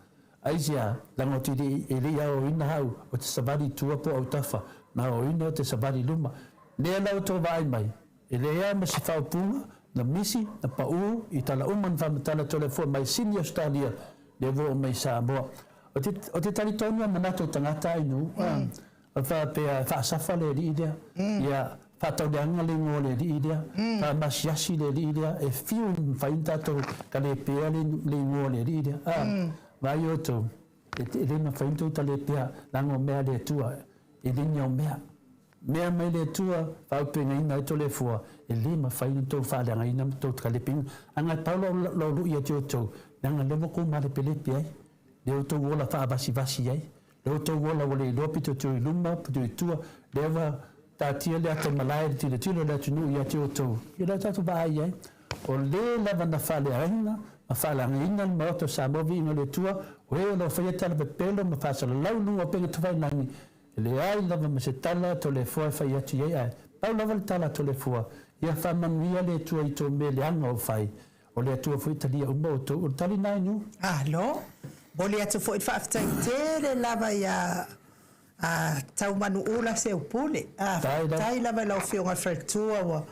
Aisea, leaga o te le, e le i aoaoina au o te savali i tua po o autafa, na aoaoina o te savali i luma. Lea la ua tou vaai mai, e leai lava ma se faaupuga, na misi, na paū, i tala uma na faamatala Toleafoa mai Sini Ausetalia, lea ua oo mai i Samoa. O te, o te talitonu a manatu o tagata ai nuu, A faapea e faasafa le alii lea, ia faatauleaga le igoa o le alii lea, faamasiasi le alii lea, e fiu i mafai ona tatou talepea le igoa o le alii lea. A, vaai outou, e le mafai ona outou talepea, leaga o mea a le Atua, e le ni au mea. Mea mai le Atua, faaaupegaina ai Toleafoa, e le mafai ona outou faaleagaina ma outou talepeina. Aga e pau lau lui ia te outou, leaga o lea ua outou malepelepe ai, lea ua outou ola faavasivasi ai, Lea ua tou ola ua le iloa pito tio i luma, pito i tua, lea ua taatia le ata malae i le tilotilo o le atunuu ia te outou, ia lea tatou vaai ai. O le lava na faaleagaina ma faaleagaina le Maota o Samoa viiga o le Atua, o e o lo o faia tala pepelo ma faasalalau i luga o upega tafailagi, e leai lava ma se tala a Toleafoa e fai atu i ai, ae pau lava le tala a Toleafoa, ia faamanuia le Atua i tou mea leaga o fai, O le Atua foi e talia uma outou. O le tali na e niu. Malo. Momoli atu foi le faafetai tele lava ia Taumanuula Seupule. Faafetai lava i lau Afioga i le Faletua ua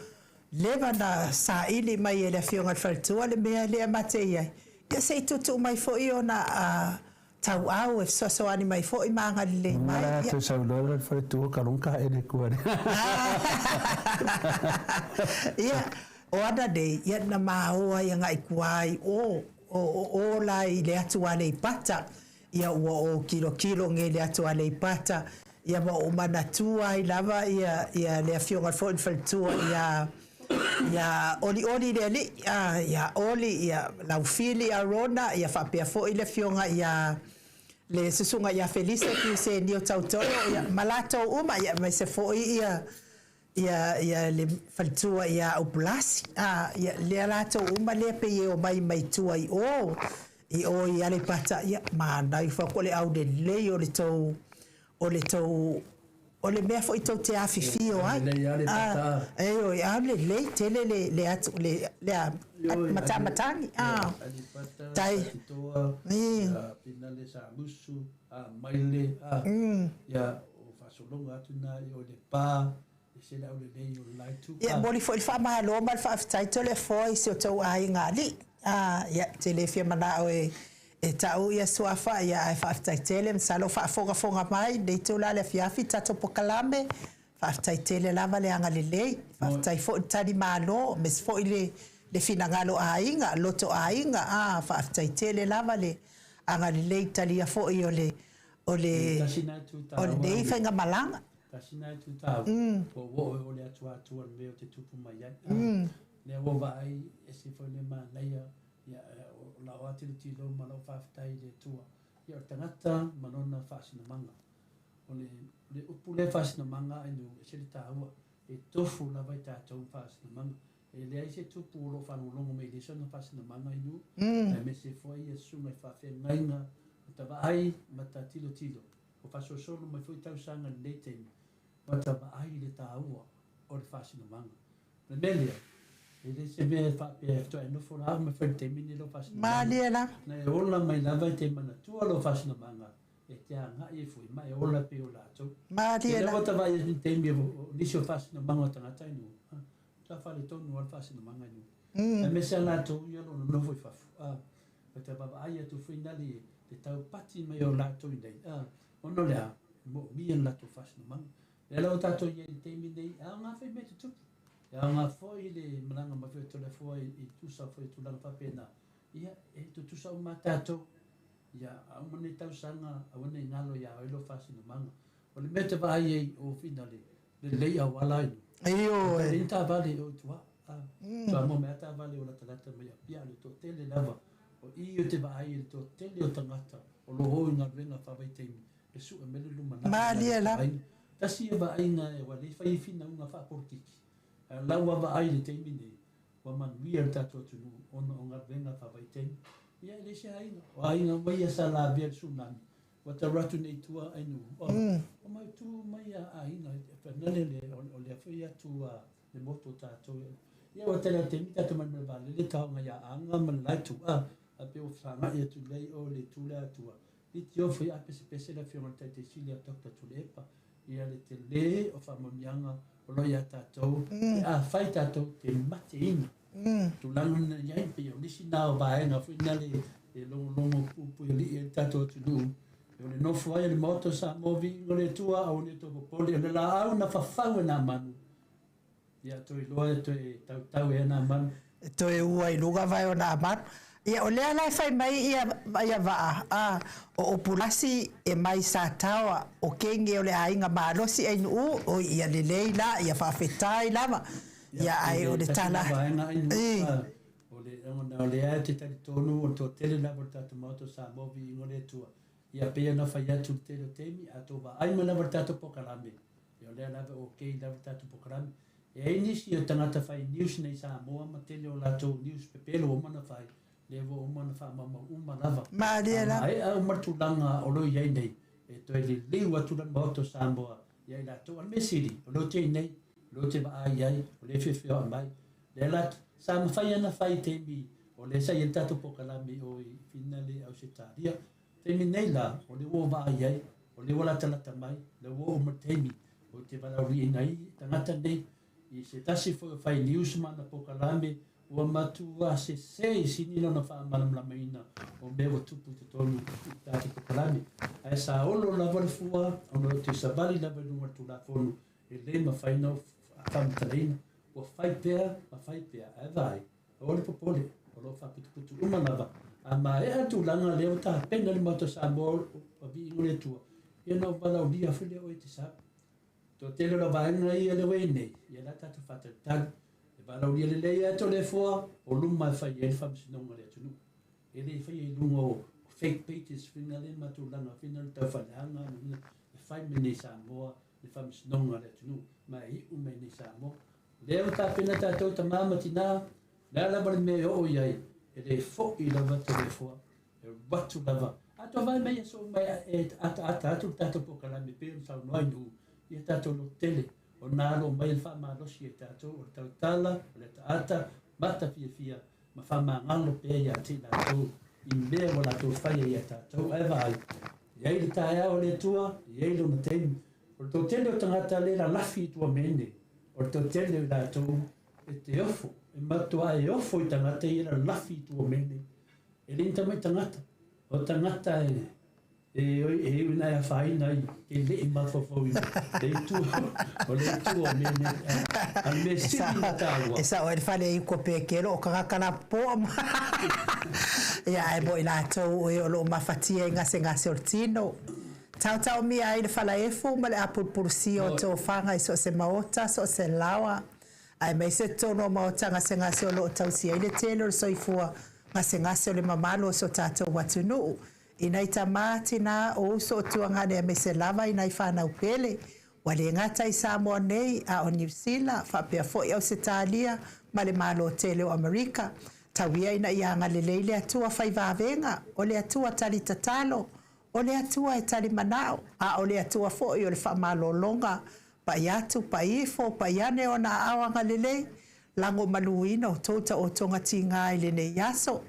leva na saili mai e le Afioga i le Faletua le mea lea ma te i ai. Ia se i tuutuu mai foi ona. Tauau e fesoasoani mai foi ma agalelei mai. Ia. Toe saunoa le faletua ka longa ka ele kua. Ia, o ana nei, ia na maoa ia ngai kuai o o la i le atu Aleipata, ia ua o kilokilo nge le atu Aleipata, ia ma o manatua ai lava ia ia le afioga foi le faletua ia ia Olioli le alii, ia Oli, ia Laufili Arona, ia faapea foi le afioga ia le susuga ia Felise Piuseni o Tautolo, ia ma latou uma, ia aemaise foi ia ia ia le faletua ia Upulasi, ia lea latou uma lea pei e omai mai tua i o i o i Aleipata, ia manai fai atu o le aulelei o le tou o le tou o le mea foi tou te afifio ai. Lelei Aleipata. Ioe, aulelei tele le le atu le le a matamatagi. Aleipata, Tai. Satitoa, ia Finale Samusu, Maile, ia o faasologa atu na i o Lepa, e se le aulelei o le laitu. Ia momoli foi le faamalo ma le faafetai Toleafoa i si o tou aiga alii. Ia, te le fia manao e e tau ia suafa, ia ae faafetai tele, masalo o faafogafoga mai lenei itula le afiafi tatou polokalame. Faafetai tele lava le agalelei, faafetai foi le talimalo, aemaise foi le le finagalo aiga, loto aiga, faafetai tele lava le agalelei talia foi o le o le Tasi na itu o taua lenei faigamalaga. Tasi na itu taua, ua oo e o le atu atua le mea o te tupu mai ai. Lea ua vaai ese foi le manaia, ia, o lau lava tilotilo ma lau faafetai i le Atua. Ia, o le tagata ma lona faasinamaga. O le, le upu lea faasinamaga ai nu, ese le taua, e tofu lava i tatou ma faasinamaga. E leai se tupu o lo o faalogologo mai i le sona faasinamaga i nu, aemaise foi ia susuga i faafeagaiga, ma ta vaai ma ta tilotilo, ua faasolosolo mai foi tausaga i lenei taimi, ma ta vaai i le taua o le faasinamaga. O le mea lea, e le se mea e faapea e faatoa e nofo la ma fai le taimi lenei lou faasinamaga. Malie lava. Na e ola mai lava e te manatua lou faasinamaga, e te agai ai foi ma e ola pei o latou. Malie Ia lea lava. ua ta vaai atu i le taimi o nisi o faasinamaga o tagata i nuu, sa faaletonu lava le faasinamaga i nuu. Aemaise lava latou ia o lo o nonofo i fafo, o te vaavaai atu foi na le taupati mai o latou i nei, ona o le a? E moomia le latou faasinamaga. Lea la ua tatou i ai i le taimi lenei, e aoga foi mea tutupu, e aoga foi le malaga mai foi o Toleafoa i tusa foi o tulaga faapena, ia e tutusa uma lava tatou. Ia, a uma nei tausaga, aua ne i galo ia oe lou faasinamaga. O le mea ou te vaai ai o Finale, lelei auala ai. Ioe. E leai ni taavale i o i tua. Faatoa maua mai lava taavale o latalata mai Apia, o le toatele lava. O i ou te vaai i le toatele o tagata o lo o o i galuega faavaitaimi e sue mai le lumanai o Malie latou lava. aiga. Tasi ia vaaiga ua le fai ai finauga faapolokiki, ae o lau vaavaai i le taimi nei, ua manuia le tatou atunuu ona o galuega faavaitaimi. Ia e leai se aiga, o aiga uma ia sa lavea i le tsunami, Ua talu atu nei i tua ai nuu, ua mautu mai a aiga fai le o lea foi atu a le motu o tatou. Ia ua tele atu taimi tatou mai ma le vaalele taoga ia Aga ma le la itu a a pe ua fesagai atu lea i o le itu lea atua. Litio foi a pesepese le afioga i le Taitai Sili a Doctor Tuilaepa ia le tele o faamanuiaga o lo o ia tatou pe afai tatou te mateina tulaga na i ai, pei o nisi na o vaega foi na le e logologo puipuialii ai le tatou atunuu. O le nofo ai o le Maota o Samoa, viiga o le Atua, aua ne i outou popole, o le laau na fafau e nā manu, ia toe iloa e toe tautau e nā manu. E toe ua i luga vae o nā manu. Ia, o lea la e fai mai ia, ia vaa, a, o Upulasi e mai Sataoa, o kenge o le aiga malosi Ainuu, oi, ia lelei la, ia faafetai lava. Ia, ae o le tala. Ē. O le lagona o lea e te talitonu o le toatele lava o le tatou Maota o Samoa viiga o le Atua. Ia pei ona fai atu i le tele o taimi, a outou vaai mai lava i le tatou polokalame, ia o lea lava e okay lava le tatou polokalame. E i ai nisi o tagata fai news nei i Samoa ma tele o latou news pepelo ua uma ona fai, lea ua uma ona faamaumau uma lava. Malie A lava. maea uma le tulaga o lo o i ai nei, e toe liliu atu la le Maota o Samoa ia i latou. O le mea sili, o lea ou te i nei, o lea ou te vaai ai, o lea e feofeoai mai. Lea la, sa mafai ona fai i taimi o lea sa i ai le tatou polokalame i o i Finale i Ausetalia. Taimi nei la, o lea ua ou vaai ai, o lea ua latalata mai, o lea ua oo mai le taimi ou te valaauliaina ai tagata nei i se tasi foi o fai news ma ana polokalame. Ua matua sese i sini lona faamalamalamaina o mea ua tupu i totonu i tatou polokalame. Ae sa olo lava le fua ona ou te savali lava i luga o le Tulafono e le mafai ona ou faamatalaina. Ua fai pea ma fai pea, ae vaai, aua le popole, o lo o faaputuputu uma lava. A maea le tulaga lea ua tapena le Maota o Samoa o Viiga o le Atua, ia ona ou valaaulia foi lea o oe e te sau. Toatele o lau vaega ia lea ua i ai nei, ia la tatou faatalitali. E valaaulia lelei lava Toleafoa, o luma e fai ai le faamasinoga a le atunuu. E le faia i luga o fake pages fina lea ma tulaga fina le taufaaleaga e fai mai nei i Samoa le faamasinoga a le atunuu ma e iu mai nei i Samoa. O lea ua tapena tatou tama ma tina, o le a lava le mea e oo i ai, e le foi lava Toleafoa. E alu atu lava. A tou vaai mai i aso uma e ataata atu le tatou polokalame e pei ona saunoa ai Nu'u, ia tatou lototele, ona alo mai le faamalosi e tatou o le tautala, o le ataata, matafiafia ma faamagalo pea ia te i latou i mea ua latou faia ia tatou. Ae vaai, e i ai le taeao a le Atua, e i ai lona taimi. O le toatele o tagata lea e lalafi i tua mea nei, o le toatele o i latou e te ofo, e matua e ofo i tagata ia e lalafi i tua mea nei. E le ni tamai tagata, o tagata e e oi e iu ina e afaina ai e le i mafaufau i le itu o le itu o mea nei. A le mea sili ona taua. E sao ai le fale i kua pekelo o tagata lapopoa ma ia ae mo i latou o e o lo o mafatia i gasegase o le tino. Taotaomia ai le falaefu ma le apulupulusia o tofaga i so o se maota, so o se laoa, aemaise totonu o maota gasegase o lo o tausia ai le tele o le soifua gasegase o le mamalu o so tatou atunuu, i nai tama, tina, o uso o tuagane aemaise lava i nai fanau pele, ua le gata i Samoa nei a o Niu Sila faapea foi Ausetalia ma le Malo tele o Amerika. Tau ia ina ia agalelei le Atua fai vavega, o le Atua tali tatalo, o le Atua e tali manao, a o le Atua foi o le faamalologa Pai atu, pai ifo, pai ane ona aao agalelei, lagomaluina outou taotoga tiga i lenei aso,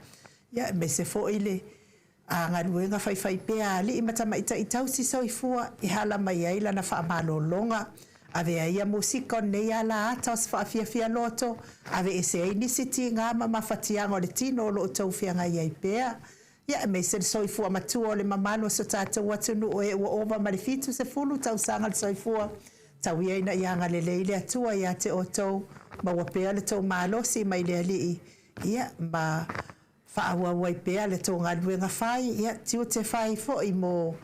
ia aemaise foi le galuega faifaipea a alii ma tamaitai tausi soifua e hala mai ai lana faamalologa. Avea ia musika o lenei ala ata o se faafiafia loto, aveese ai nisi tiga ma mafatiaga o le tino o lo o outou feagai ai pea. Ia, aemaise le soifua matua o le mamalu o so tatou atunuu e ua ova ma le 70 tausaga le soifua, tau ia ina ia agalelei le Atua ia te outou, maua pea le tou malosi mai le Alii, ia, ma faaauau ai pea le tou galuega fai, ia, tiute fai foi mo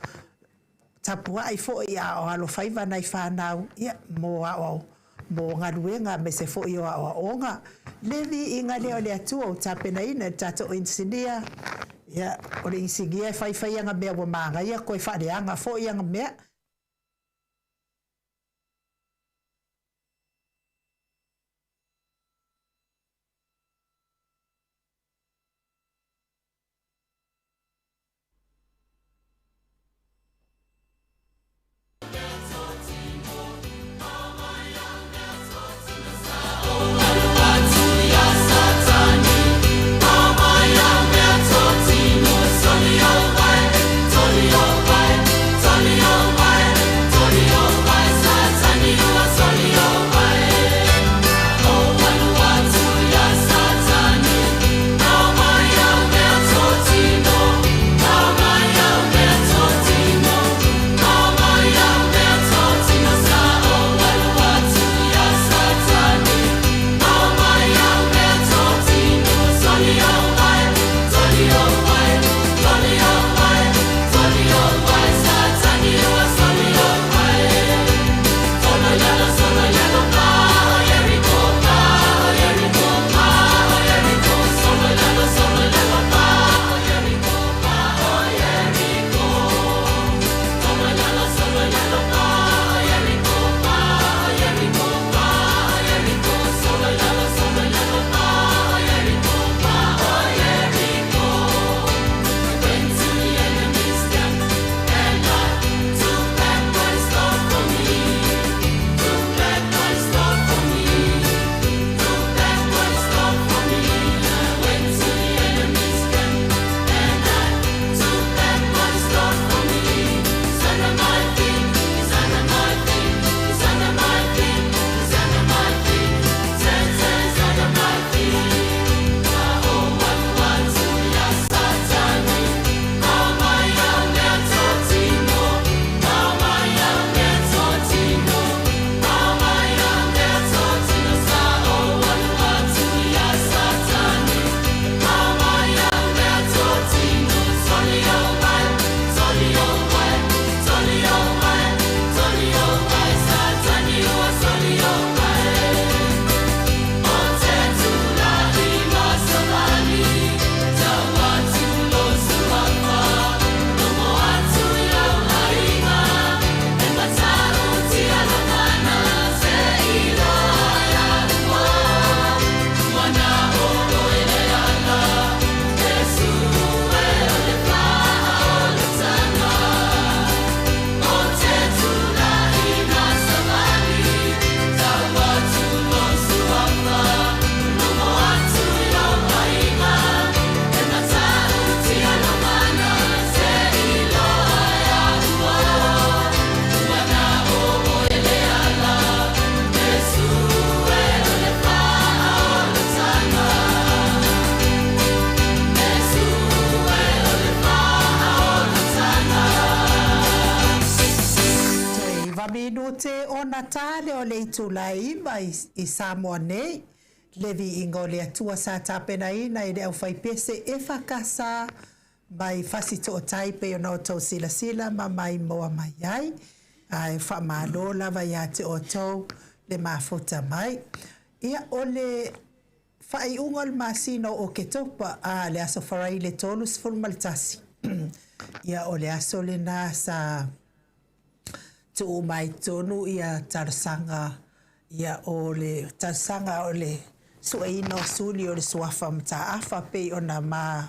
Tapuai foi a o alofaiva nai fanau, ia, mo aoao, mo galuega aemaise foi o aoaoga. Le viiga lea o le Atua ua tapenaina e le tatou inisinia, ia, o le inisinia e faifai ana mea ua manaia toe faaleaga foi ana mea. minute ona ta lea o le itula e 9 i Samoa nei, le viiga o le Atua sa tapenaina e le aufaipese EFKS mai Fasitootai pei ona outou silasila ma maimoa mai ai. Ae faamalo lava ia te outou le mafuta mai. Ia, o le faaiuga o le masina o Oketopa, a, le Aso Faraile 31, ia o le aso lena sa tuu mai totonu ia talosaga ia o le talosaga o le sueina o suli o le suafa mataafa pei ona ma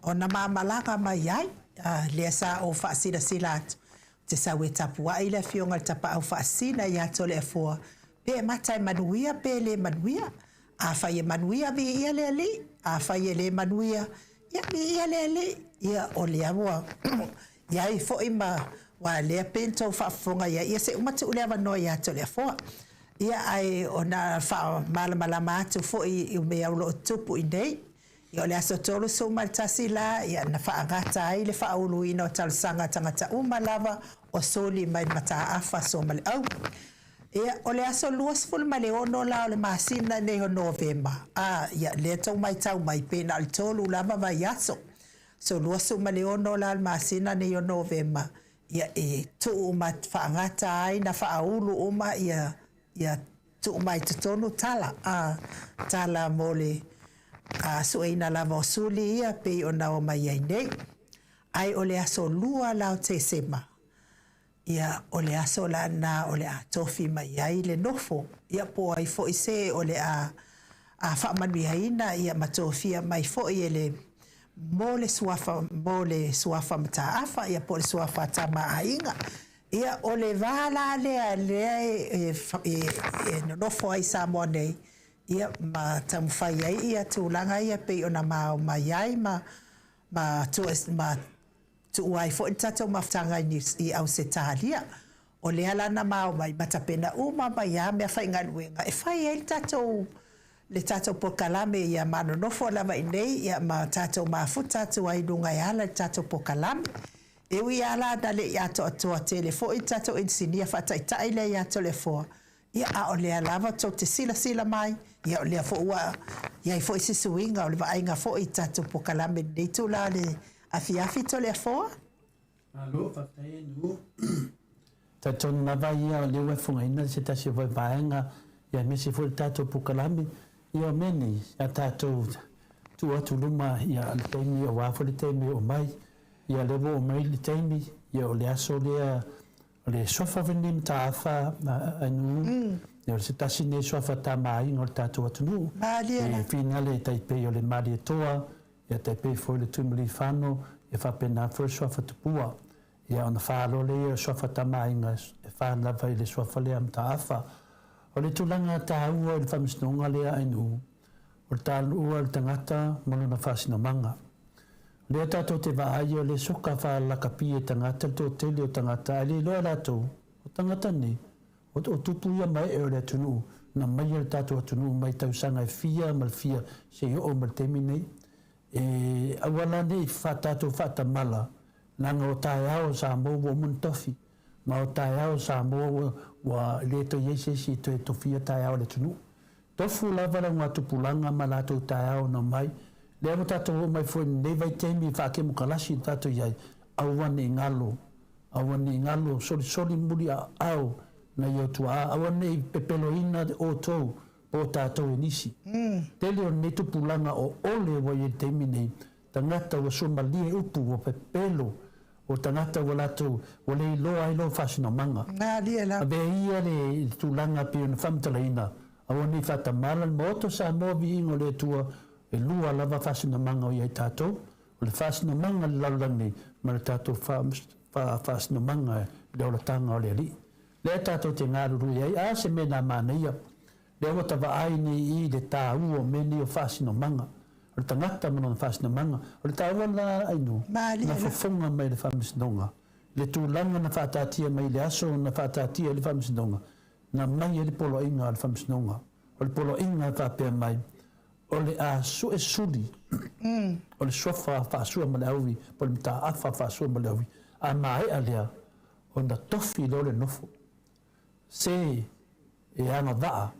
ona ma malaga mai ai a lea sa ou faasilasila atu ou te sau e tapuai le afioga i le Tapaau Faasisina ia Toleafoa pe mata e manuia pe le manuia. Afai e manuia, viia le Alii, afai e le manuia, ia viia le Alii. Ia o lea ua i ai foi ma ua lea pei na tou faafofoga i ai, ia se uma tuu le avanoa ia Toleafoa. Ia ae ona faamalamalama atu foi i mea o lo o tutupu i nei. Ia o le aso 31 la, ia na faagata ai le faauluina o talosaga a tagata uma lava o suli mai le mataafa Suamaleau. Ia, o le aso 26 la o le masina nei o Novema, a, ia, lea tou maitau mai pe na o le tolu lava vaiaso. So 26 la o le masina nei o Novema, ia e tuu uma faagata ai na faaulu uma ia, ia tuu mai totonu tala, a, tala mo le a, sueina lava o suli ia pei ona omai ai nei. Ae o le aso 2 la o Tesema, Ia, o le aso la lena o le a tofi mai ai le nofo, ia po o ai foi se o le a a faamanuiaina ia ma tofia mai foi e le mo le suafa mo le suafa mataafa ia po o le suafa a Tama a Aiga. Ia, o le va la lea lea e e e nonofo ai Samoa nei, ia ma taumafai ai ia tulaga ia pei ona ma omai ai ma ma ma Tuua ai foi le tatou mafutaga i i Ausetalia. O lea la na ma omai ma tapena uma mai a meafaigaluega e fai ai le tatou le tatou polokalame ia ma nonofo lava i inei ia ma tatou mafuta atu ai i luga e ala i le tatou polokalame. E ui a la na le i atoatoa tele foi le tatou inisinia faataitai lea ia Toleafoa, Ia, a o lea lava tou te silasila mai, ia o lea foi ua i ai foi se suiga o le vaaiga foi i tatou polokalame i lenei itula o le afiafi Toleafoa. Malo, faafetai e Nu'u. Talitonu lava ia o lea ua e fofogaina se tasi o vaevaega ia aemaise foi le tatou polokalame. Ia o mea nei, a tatou tuu atu luma ia le taimi aua foi le taimi e oo mai. Ia lea ua oo mai le taimi, ia o le aso lea O le suafa foi lenei mataafa a Nu'u, o se tasi lenei suafa tamaaiga o le tatou atunuu. E finale e tai pei o le Malietoa, ia tai pei foi o le Tuimalealiifano, ia faapena foi le suafa Tupua. Ia ona faaloa lea o suafa tamaaiga e fa lava i le suafa lea mataafa. O le tulaga taua i le faamasinoga lea a Nu'u, o le taua o le tagata ma lona faasinomaga. O lea tatou te vaai o le soka faalakapi e tagata le toatele o tagata ae le iloa e latou, o tagata nei, o o tupu ia ma ee o le atunuu na maia le tatou atunuu mai tausaga e fia ma le fia seia oo mai le taimi nei. E aua la ne i tatou faatamala leaga o taeao o Samoa ua uma ona tofi ma o taeao o Samoa ua ua le toe i ai se isi e toe tofia taeao o le atunuu. Tofu lava le augatupulaga ma latou taeao na omai. Lea ua tatou oo mai foi i lenei vaitaimi faakemokalasi na tatou i ai, aua ne i galo, aua ne i galo, solisoli muli aao nai o tuaa, aua ne i pepeloina outou po o tatou e nisi. Tele o lenei tupulaga o ole ua i ai i le taimi nei, tagata ua suamalie upu, ua pepelo, O tagata ua latou, ua le iloa ai lou faasinomaga. Avea ia le tulaga pei ona faamatalaina, aua ne i faatamala le Maota o Samoa viiga o le Atua, e lua lava faasinomaga o i ai tatou, o le faasinomaga i le lalolagi nei ma le tatou faasinomaga i le olataga o le Alii. Lea tatou te galulue ai, a se mea na manaia Lea ua ta vaai nei i le taua o mea nei o faasinomaga, o le tagata ma lona faasinomaga. O le taua lena Ainu, na fofoga mai le Faamasinoga, le tulaga na faataatia mai i le aso na faataatia ai le Faamasinoga, na aumai ai le poloaiga a le Faamasinoga. O le poloaiga e faapea mai, o le a sue suli, o le suafa faasua ma le auwi, po o le mataafa faasua ma le auwi, a maea lea, ona tofi loa le nofo. se e agavaa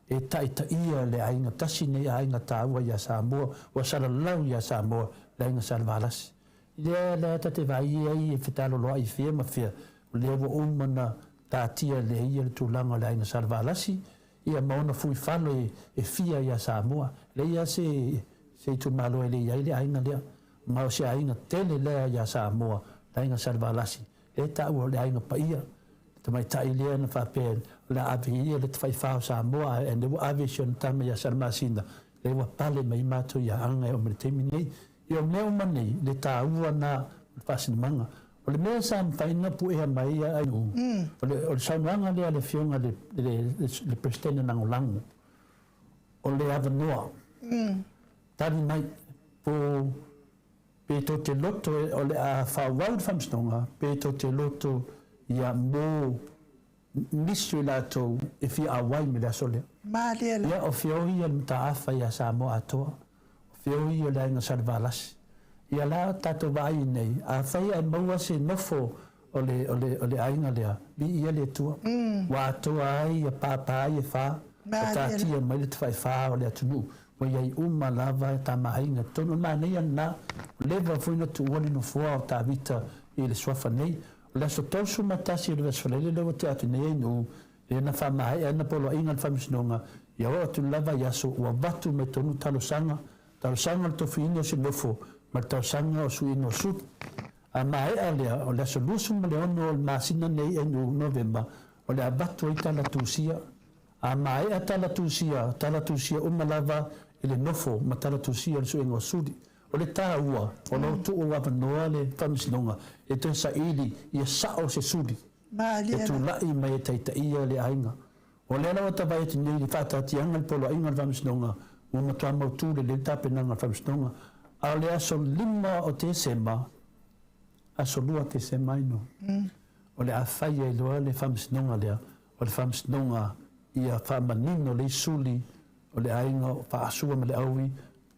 e taitaia le aiga tasi nei aiga taua ia Samoa, ua salalau ia Samoa, le aiga Salevalasi. Lea la ta te vaai ai e fetaloloai i fea ma fea, o lea ua uma na taatia e ia le tulaga o le aiga Salevalasi, ia ma ona fuifalo e fia ia Samoa. Leai lava se itumalo e le i ai le aiga lea, ma o se aiga tele lea ia Samoa, le aiga Salevalasi, lea e taua o le aiga paia. Le tamaitai lea na faapea o le a ave ia le tafaifā o Samoa, ae lea ua ave si ona tama ia Salamasina, lea ua pale mai ai matou ia Aga e oo mai le taimi lenei. Ia o mea uma nei, le taua na o le faasinomaga. O le mea sa mafai ona puea mai ai o le saunoaga lea a le Afioga i le Peresetene Lagolago, o le avanoa, tali mai, po pe tou te loto o le a faaauau le faamasinoga, pe tou te loto ia mo nisi o i latou e fia auai mai le aso lea. Malie la. Ia, o feoi ia le mataafa ia Samoa atoa, o feoi ia le aiga Salevalasi. Ia la tatou vaai nei, afai ae maua se nofo o le, o le, o le aiga lea, viia le Atua. Ua atoa ai ia pāpā ai e whā, ua taatia mai le tafaifā o le atunuu, ua i ai uma lava e tama aiga totonu. O le manaia lena, ua leva foi ona tuua le nofoa o Tavita i le suafa nei. O le aso 31 o le Vesifa Lele lea ua tea atu nei ai nuu, lea na faamaea ai na poloaiga a le Faamasinoga, ia oo atu lava i aso ua avatu mai totonu talosaga, talosaga o le tofiina o se nofo ma le talosaga o suiina o suli. A maea lea, o le aso 26 o le masina nei NU, Novema, o le avatu ai tala tusia. A maea tala tusia, tala tusia uma lava i le nofo ma tala tusia o le suega o suli. O le taua, o lo o tuu avanoa le Faamasinoga e toe saili ia sao se suli e tulai mai e taitaia le aiga. O lea la ua ta vaai atu nei i le faataatiaga i le poloaiga o le Faamasinoga, ua matua mautu lelei le tapenaga o le Faamasinoga. A o le aso 5 o Tesema, aso 2 Tesema ai no, o le a fai ai loa le Faamasinoga lea, o le Faamasinoga ia faamanino lei suli o le aiga o Faasua ma Leaui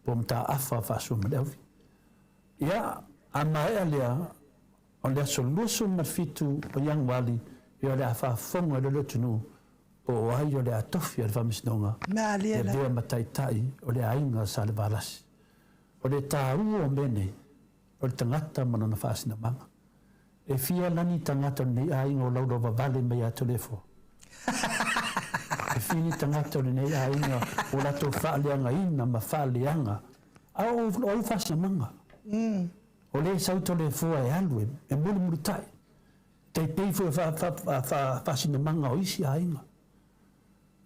po o Mataafa o Faasua ma Leaui. Ia, a maea lea, o le aso 27 o Ianuali, ia o le a faafofoga ai loa le atunuu po o ai o le a tofi a le Faamasinoga e avea ma taitai o le aiga Salevalasi. O le taua o mea nei, o le tagata ma lona faasinamaga. E fia lani tagata o lenei aiga o laulauvavale mai ia Toleafoa? E fia ni tagata o lenei aiga o latou faaleagaina ma faaleaga a o ou faasinamaga? O lea e sau Toleafoa e alu e mulimulitai, tai pei foi o faasinamaga o isi aiga.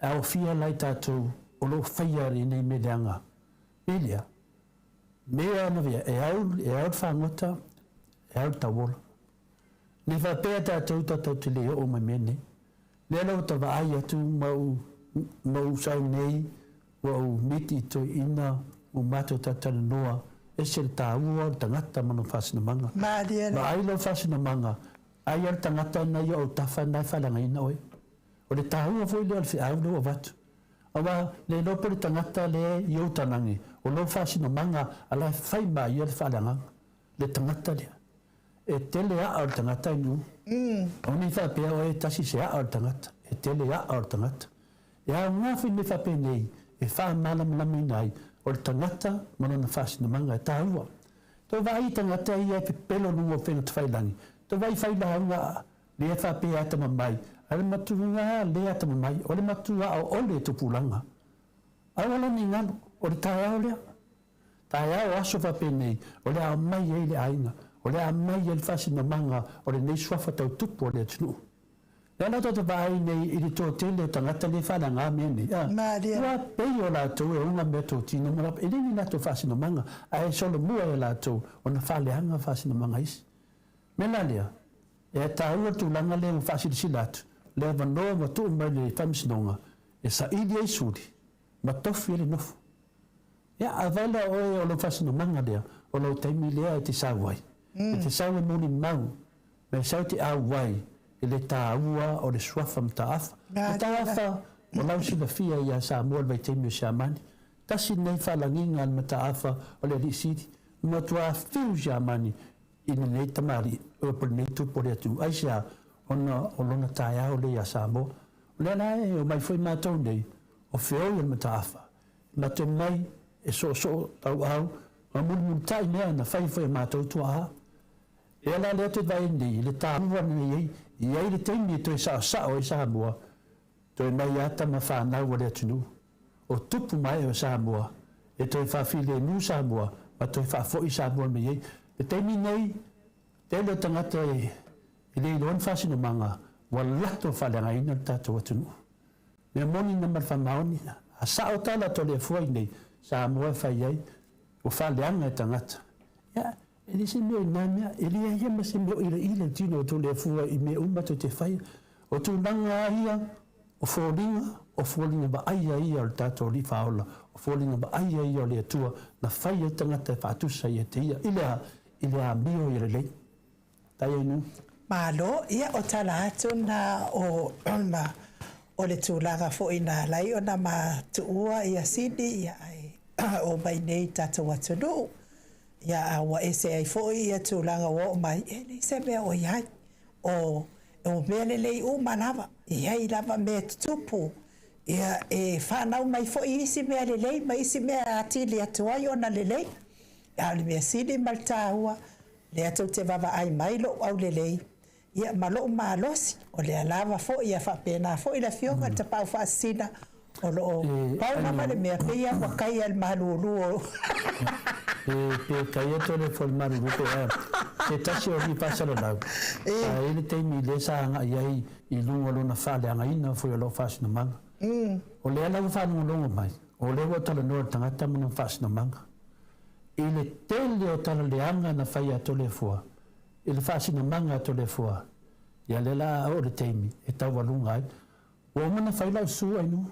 E aofia la i tatou o lo o faia lenei mea leaga, mea lea, Mea ana vea, e au, e au le fagota, e au le tauola. Ne faapea tatou tatou te le oo mai mea nei. Lea la ua ta vaai atu ma ou, ma ou sau nei, ua ou miti i toeaina, ua matou talatalanoa, ese le taua o le tagata ma lona faasinamaga. Malie la. Vaai lou faasinamaga, ai lava le tagata na i ou tafa na e faaleagaina oe. O le taua foi lea o le feau lea ua avatu. Aua le iloa po o le tagata lea i ou talage, o lou faasinomaga a la e fai ma ia le faaleagaga, le tagata lea. E tele aa o le tagata i nuu. Aua ne i faapea oe e tasi se aa o le tagata. E tele aa o le tagata. E aoga foi mea faapenei e faamalamalamaina ai o le tagata ma lona faasinomaga e taua. Tou vaai i tagata ia e pepelo luga o fega tafailagi, tou vaai i failauga Lea faapea atamamai, a le matua le atamamai, o le matua o le tupulaga. Aua la ne i galo, o le taeao lea. Taeao o aso faapenei, o le a aumai ai le aiga, o le a aumai ai le faasinomaga o lenei suafa tau tupu o le atunuu. Lea la tatou vaai nei i le toatele o tagata lea e faaleaga mea nei, a, ua pei o latou e oga meatotino ma e leai ni latou faasinomaga, ae solomua e latou ona faaleaga faasinomaga isi. Mea la lea, E taua le tulaga lea ua faasilasila atu, le avanoa ua tuu mai le Faamasinoga e saili ai suli ma tofi ai le nofo. Ia, a vaai la oe o lou faasinomaga lea, o lou taimi lea e te sau ai. E te sau e molimau, ma e sau e te auai i le taua o le suafa mataafa. Mataafa o lau silafia ia Samoa i le vaitaimi o Siamani. Tasi lenei faalagiga a le mataafa o le Alii Sili. Ua matua fiu Siamani i lenei tamalii, po o lenei tupu o le atunuu. Aisea? Ona o lona taeao lea ia Samoa. O lea la e omai foi matou nei, o feoi o le mataafa, e matou mai e soosoo tauau ma mulimulitai mea na fai foi e matou tuaa. E ala lea toe vaai nei i le taua nei e i ai le taimi e toe saosao ai Samoa, toe mai lava tama fanau a le atunuu, o tupu ma ee o Samoa, e toe faafilemu Samoa ma toe faafoi Samoa mai ai. Le taimi nei, tele o tagata e le iloa ni faasinomaga ua lato faaleagaina le tatou atunuu. Mea moni na ma le faamaoni, a sao tala Toleafoa i nei, Samoa e fai ai, ua faaleaga e tagata. Ia, e le se mea i na mea, e leai lava ma se mea o ilaila i le tino o Toleafoa i mea uma tou te faia. O tulaga lava ia, o foliga, o foliga vaaia ia o le tatou Alii Faaola, o foliga vaaia ia o le Atua na fai ai tagata e faatusa ia te Ia, i le a? I le amio ia lelei. Tai ai nu. Malo, ia o tala atu na o ma o le tulaga foi na ala ai ona ma tuua ia Sini ia ae omai nei i tatou atunuu. Ia a ua ese ai foi ia tulaga ua oo mai, e leai se mea o i ai. O o mea lelei uma lava, e i ai lava mea e tutupu, ia e fanau mai foi isi mea lelei ma isi mea e atili atu ai ona lelei. A o le mea sili ma le taua, lea tou te vaavaai mai lou aulelei, ia ma lou malosi, o lea lava foi ia faapena foi le Afioga i le Tapaau Faasisina, o lo o pau lava le mea, pei lava ua taia e le malulu o. Pe taia tole fo le malulu pe a. Se tasi o alii faasalalau, sa i ai le taimi lea sa agai ai i luga o lona faaleagaina foi o lau faasinomaga. O lea la ua faalogologo mai, o lea ua talanoa le tagata ma lona faasinomaga. I le tele o tala leaga na fai a Toleafoa i le faasinomaga a Toleafoa, ia lea la a oo le taimi e taualuga ai. Ua uma ona fai lau su ainu,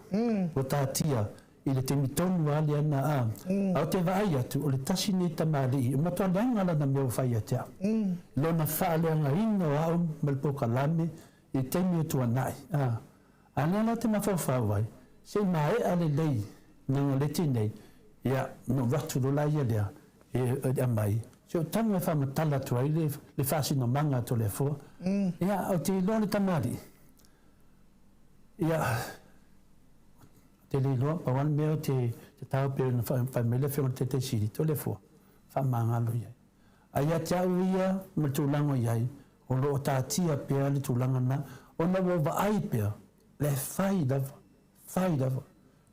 ua tatia i le taimi tonu lava lea na a. A ou te vaai atu, o le tasi lenei tamalii e matua leaga lana mea ua fai ia te au. Lona faaleagaina o au ma le polokalame i le taimi o tuanai, a. A lea la ou te mafaufau ai, se i maea lelei nagaleti nei, ia, ona ou atu loa laia lea e aumai, se o taga e faamatala atu ai le faasinomaga a Toleafoa. Ia, ou te iloa le tamalii, ia, ou te le iloa, pau lava le mea ou te tatau pei ona fai mai le Afioga i le Taitaisili, Toleafoa, faamagalo i ai. A ia te au ia ma le tulaga o i ai, O lo o taatia pea le tulaga lena, ona ua vaai pea, la e fai lava, fai lava.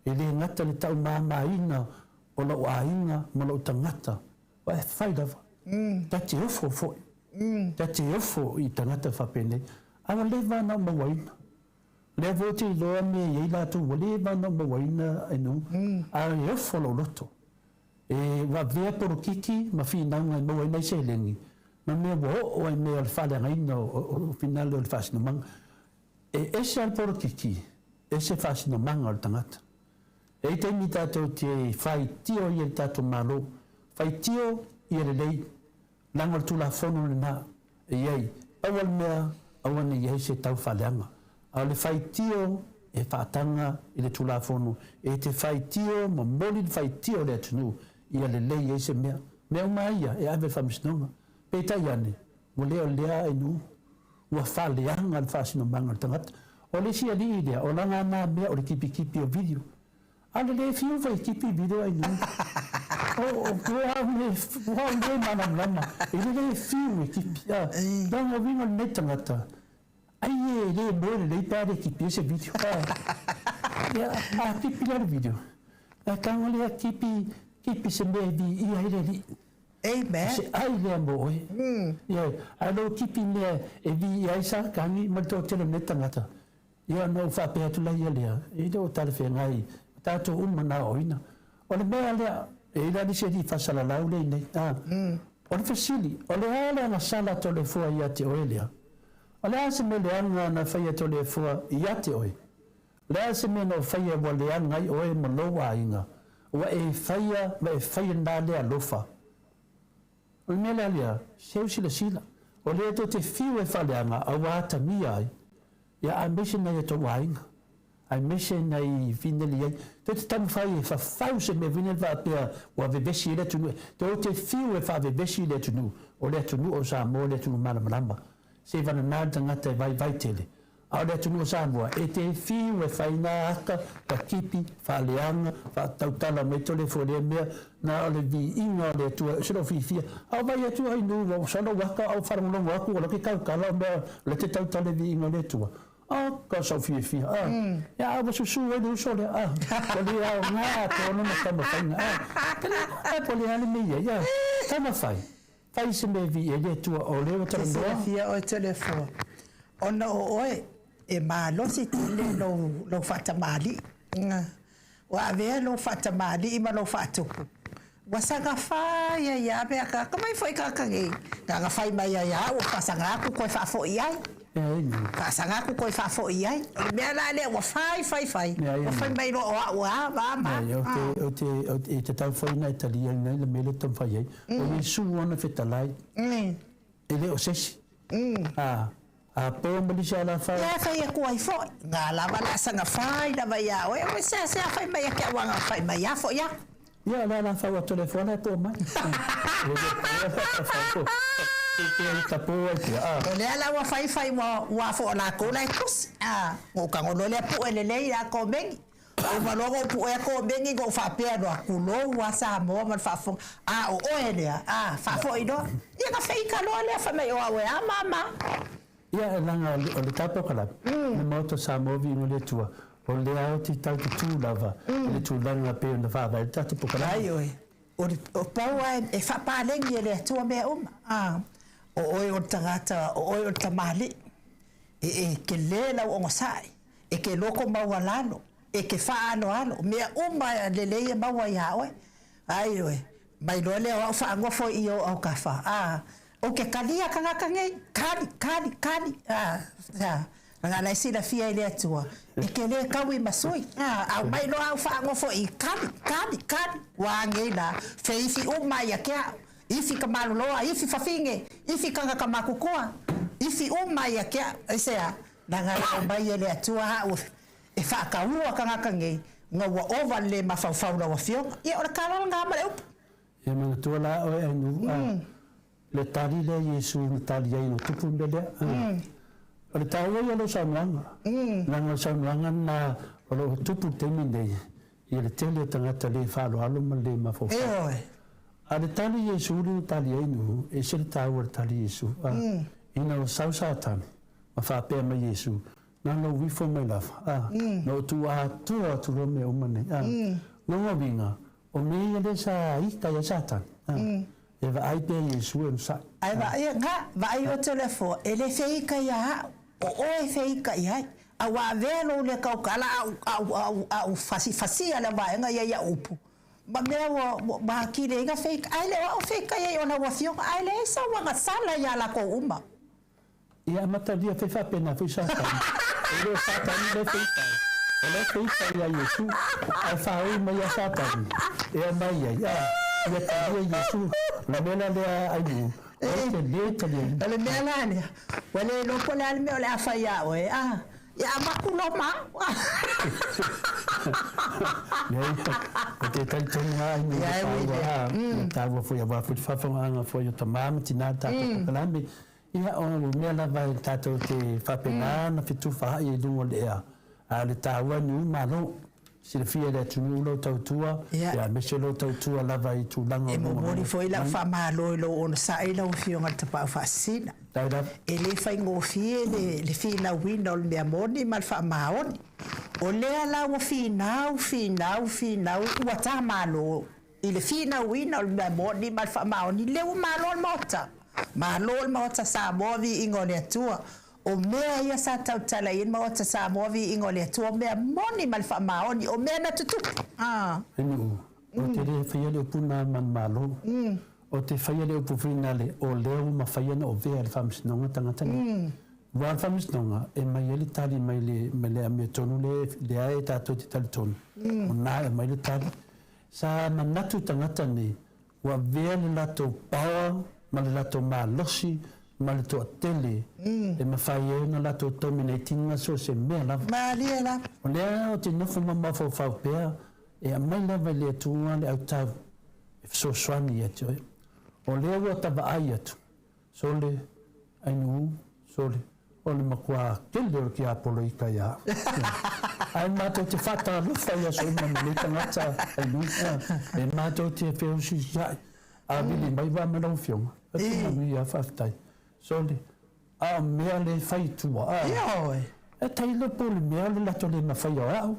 E le gata le taumamaina o lou aiga ma lou tagata, aua e fai lava. Ta te ofo foi, ta te ofo i tagata faapenei, a ua leva ona ou mauaina. O lea foi ou te iloa mea e i ai latou ua leva ona ou mauaina e nuu, a e ofo lou loto. E ua avea polokiki ma finauga e maua ai nai seleni ma mea ua oo ai mea o le faaleagaina o finale o le faasinomaga. E ese lava le polokiki, ese faasinomaga o le tagata. E i ai taimi tatou te faitio ia i le tatou Malo, faitio ia lelei, Leaga o le Tulafono lena e i ai, pau lava le mea aua ne i ai se tau faaleaga. A o le faitio e faataga i le Tulafono, e te faitio ma moli le faitio a le atunuu ia lelei ai se mea. Mea uma lava ia e ave i le Faamasinoga. Peitai ane, ua le o lea ainu, ua faaleaga le faasinomaga o le tagata. O le isi alii lea, o lana na mea o le kipikipi o video. A le le fiu foi kipi video ai nei. O o au le o au le malamalama i le le fiu e kipi. A leaga o uiga o lenei tagata ai e le moe lelei pe a le kipi ai se video. A ia a kipi la le video a tago lea kipi kipi se mea e viia ai le alii. Amen. O se ai lea mo oe. Ioe, ae lou kipi mea e viia ai Satani ma le toatele o nei tagata. Ia ona ou faapea atu laia lea, e le o talafeagai ma tatou uma na aoaoina. O le mea lea, e i ai la nisi alii faasalalau lea i inei, a, o le fesili, o le a le agasala a Toleafoa ia te oe lea? O le a se mea leaga na faia Toleafoa ia te oe? O le a se mea na ou faia ua leaga ai oe ma lou aiga, ua e faia ma e faia lena lea alofa? O le mea la lea, seu silasila, o lea tou te fiu e faaleaga a ua atagia ai, ia aemaise nai o tou aiga, aemaise nai fineli ai. Tou te taumafai e fafau se mea foi lea faapea ua vevesi ai le atunuu. Tou te fiu e faavevesi le atunuu, o le atunuu o Samoa le atunuu malamalama. Seivagana le tagata e vaivai tele. A o le atunuu o Samoa, e te fiu e fai nā aka, takipi, faaleaga, faatautala mai Toleafoa i lea mea, na o le viiga o le Atua e ese lou fiafia. A o vaai atu ai nuu ua sau lou aka a ou faalogologo atu o la ke tautala o mea o la te tautala i le viiga o le Atua. A ka sau fiafia a ia a ua susu ai le uso lea a ua le aoga atoa lona taumafaiga a a po o le a le mea i ai a taumafai fai se mea e viia ai le Atua o lea ua talanoa. Te silafia oe Toleafoa ona o oe e malosi tele lou lou faatamalii ua avea lou faatamalii ma lou faatupu Ua saga fai ai a mea ka mai foi tagata nei, na ona fai mai ai a ua faasaga atu toe faafoi i ai. Faasaga atu toe faafoi i ai. O le mea la lea ua fai fai fai, ua fai mai loa o au a ma ma. Leai, ou te, ou te, e tatau foi ona e taliaina ai le mea lea e taumafai ai. O Iesu ana fetalai, e le o se isi. A, a po ma lisi alafai. Ia e fai atu ai foi, na lava le a saga fai lava ia oe, ua seasea fai mai ake au ana fai mai a foi aku. Ia o le alafau a Toleafoa la e po mai. E le po le alafau. E te po ai pea. O lea la ua fai fai ua ua fo o lakou la e tusi. A, na ou tago loa lea pue lelei a komeni. Uma loa ona ou puea komeni ona ou faapea loa, tulou a Samoa ma le faafofoga, a o oe lea, a, faafoi loa. Ia na feika loa lea fai mai o au e a mama. Ia, leaga o le tatou kalame, le Maota o Samoa Viiga o le Atua, o lea ou te tau tutū lava i le tulaga pei ona faavae le tatou polokalame. Ai oe, o le pau lava e faapaleni e le Atua mea uma, a, o oe o le tagata, o oe o le tamalii, e tele lau onosai, e te loko maualalo, e te faaaloalo, mea uma lelei e maua iā oe. Ai oe, mai loa lea o au faanofo i ou autafa, a, ou te talia tagata nei, tali, tali, tali, a, a, leaga la e silafia e le Atua, e te le taui ma sui, a, aumai loa au faanofo i, tali, tali, tali, ua a nei la, feifi uma ia te au, ifi ka maloloa, ifi fafine, ifi tagata matutua, ifi uma ia te au, aisea? Leaga e aumai e le Atua au e faataua tagata nei, ona ua ova le le mafaufau o lau afioga. Ia, o le tala lena ma le upu. Ia manatua la oe Ainuu, a, le tali lea Iesu na tali ai ina tupu le mea lea. A, o le taua ia o lau saunoaga, leaga o le saunoaga lena o lo o tupu i le taimi lenei, ia le tele o tagata le faaaloalo ma le le mafaufau. Ioe. A le tali Iesu lea na tali ai Nuhu, e ese le taua o le tali Iesu. A, ina ua sau Satani, ma faapea mai Iesu, Na lou ifo mai lava, a, na ou tuu atoa atu loa mea uma nei, a. Lona uiga, o mea ia lea sa ita ai Satani, a, e vaai pea Iesu e onosai. Ae vaai, na, vaai oe Toleafoa, e le feika ia au, o oe e feika i ai. A ua avea lou lea tautala a ou, a ou, a ou, a ou fasifasia lea vaega ia ia upu, ma mea ua, ua atili ai na feika. Ae le o au e feika i ai o lau afioga, ae leai sau agasala ia latou uma. Ia amatalia fai faapena foi Satani. E le o Satani lea e feita ai. O la e feita ia Iesu. Ae faaui mai ia Satani e aumai ai, a, ia talia Iesu. O le mea la lea Ailuu, ou te le taliaina. O le mea la lea, ua le iloa po o le a le mea o le a fai ia oe, a, ia avatu loa ma au. Leai, ou te talitonu lava Ailuu i le taua, a, le taua foi aua foi le faafofogaaga foi o tama ma tina i le tatou polokalame. Ia, o mea lava e tatou te faapena ona fetufaai i luga o le ea, a o le taua ni ū malo. Silafia e le atunuu lou tautua, ia aemaise lou tautua lava i tulaga o E momoli foi lau faamalo i lou onosai lau Afioga i le Tapaau Faasisina. E le faigofie le finauina o le mea moni ma le faamaoni. O lea la ua finau, finau, finau ua ta malo I le finauina o le mea moni ma le faamaoni, lea ua malo le Maota. Malo le Maota Samoa, viiga o le Atua. O mea ia sa tautala i ai le Maota Samoa, viiga o le Atua, o mea moni ma le faamaoni, o mea na tutupu. A. Nuu, ou te le faia le upu na manumalo. Ou te faia le upu foi nale, o lea ua mafai ona ovea e le Faamasinoga tagata nei. Aua o le Faamasinoga, e aumai ai le tali mai le, mai le amiotonu lea e tatou te talitonu, o na e aumai le tali. Sa manatu tagata nei ua avea le latou power ma le latou malosi ma le toatele e mafai ai ona latou dominating ina so o se mea lava. Malie lava. O lea ou te nofo ma mafaufau pea e aumai lava i le Atua le autau e fesoasoani ia te oe. O lea ua ta vaai atu, sole, ainuu, sole. O le matua tele o le tiapolo ita ia au. Ae matou te faatalofa i aso uma ma nei tagata ailua. E matou te feusiusiai. A vili mai va ma lau afioga, e te manuia, faafetai. Sole, a o mea le fai i tua, a. Ioe. E tailo po o le mea o le latou le mafaia o au,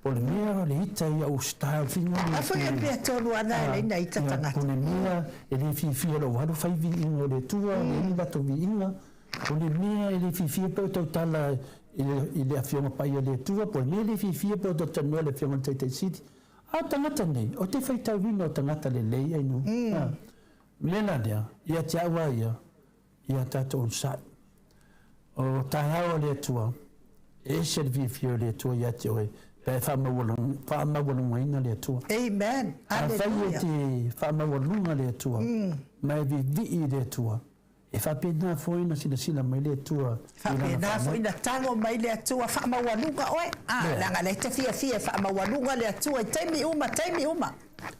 po o le mea o le ita i au style finagalo. A foi e amiotonu ana e leai na ita tagata. Po o le mea e le fiafia lou alu fai viiga o le Atua, leai ni latou viiga. O le mea e le fiafia pe o tautala i le Afioga Paia a le Atua, po o le mea e le fiafia pe o talatalanoa i le Afioga i le Taitai Sili. A o tagata nei, o te faitauina o tagata lelei ai nuu. A mea la lea, ia te au a ia, ia tatou onosai. O taeao a le Atua, e ese le fiafia o le Atua ia te oe, pe a e faamaualugaina le Atua. Amen. Afai e te faamaualuga le Atua, ma e vivii i le Atua, E faapena foi ona silasila mai le Atua i lana Faapena foi faamai. na tago mai le Atua, faamaualuga oe. A, Lea. leaga lea e te fiafia e faamaualuga le Atua i taimi uma, taimi uma.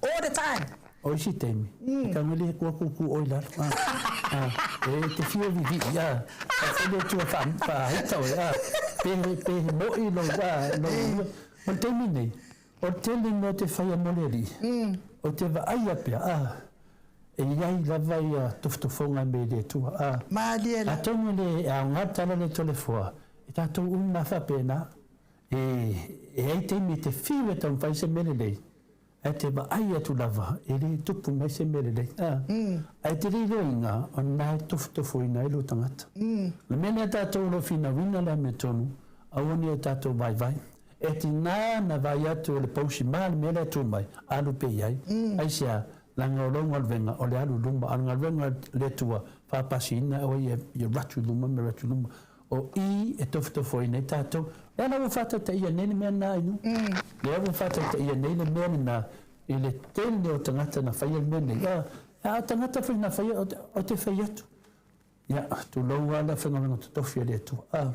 All the time. O isi taimi, e tago le Atua kuku oe i lalo. A, a, e te fia vivii, a, afai le Atua fa, faaita oe, a, pe, pe he moʻi lou, a, lou, o le taimi nei, O le tele mea o te whaia mo le alii, o te vaaia pea, a, e iai lava ia tofotofoga me le Atua, a, Malie la. atonu le e aoga le tala le tolefoa, e tatou uma faapena, e, e ai taimi e te whiu e taumafai se mea lelei, ae te vaai atu lava, e le tupu mai se mea lelei, a, ae te le iloaina, o na e tofotofoina ai lou tagata. O le mea lea tatou o lo o finauina le amiotonu, aua ne i o tatou vaivai. E tina na vaai atu o le pousi ma le mea lea tu mai, alu pea i ai. Aisea? Leaga o lou galuega o le alu i luma, a o le galuega a le Atua, faapasiina oe ia ia alu atu i luma ma alu atu i luma. O i e tofotofoina ai tatou. Lea la ua faataitaia nei le mea lena Ainu. Lea ua faataitaia nei le mea lena i le tele o tagata na faia le mea nei. A o tagata foi na faia, o te fai atu. Ia, tulou lava le afaigaluega totofi a le Atua. A,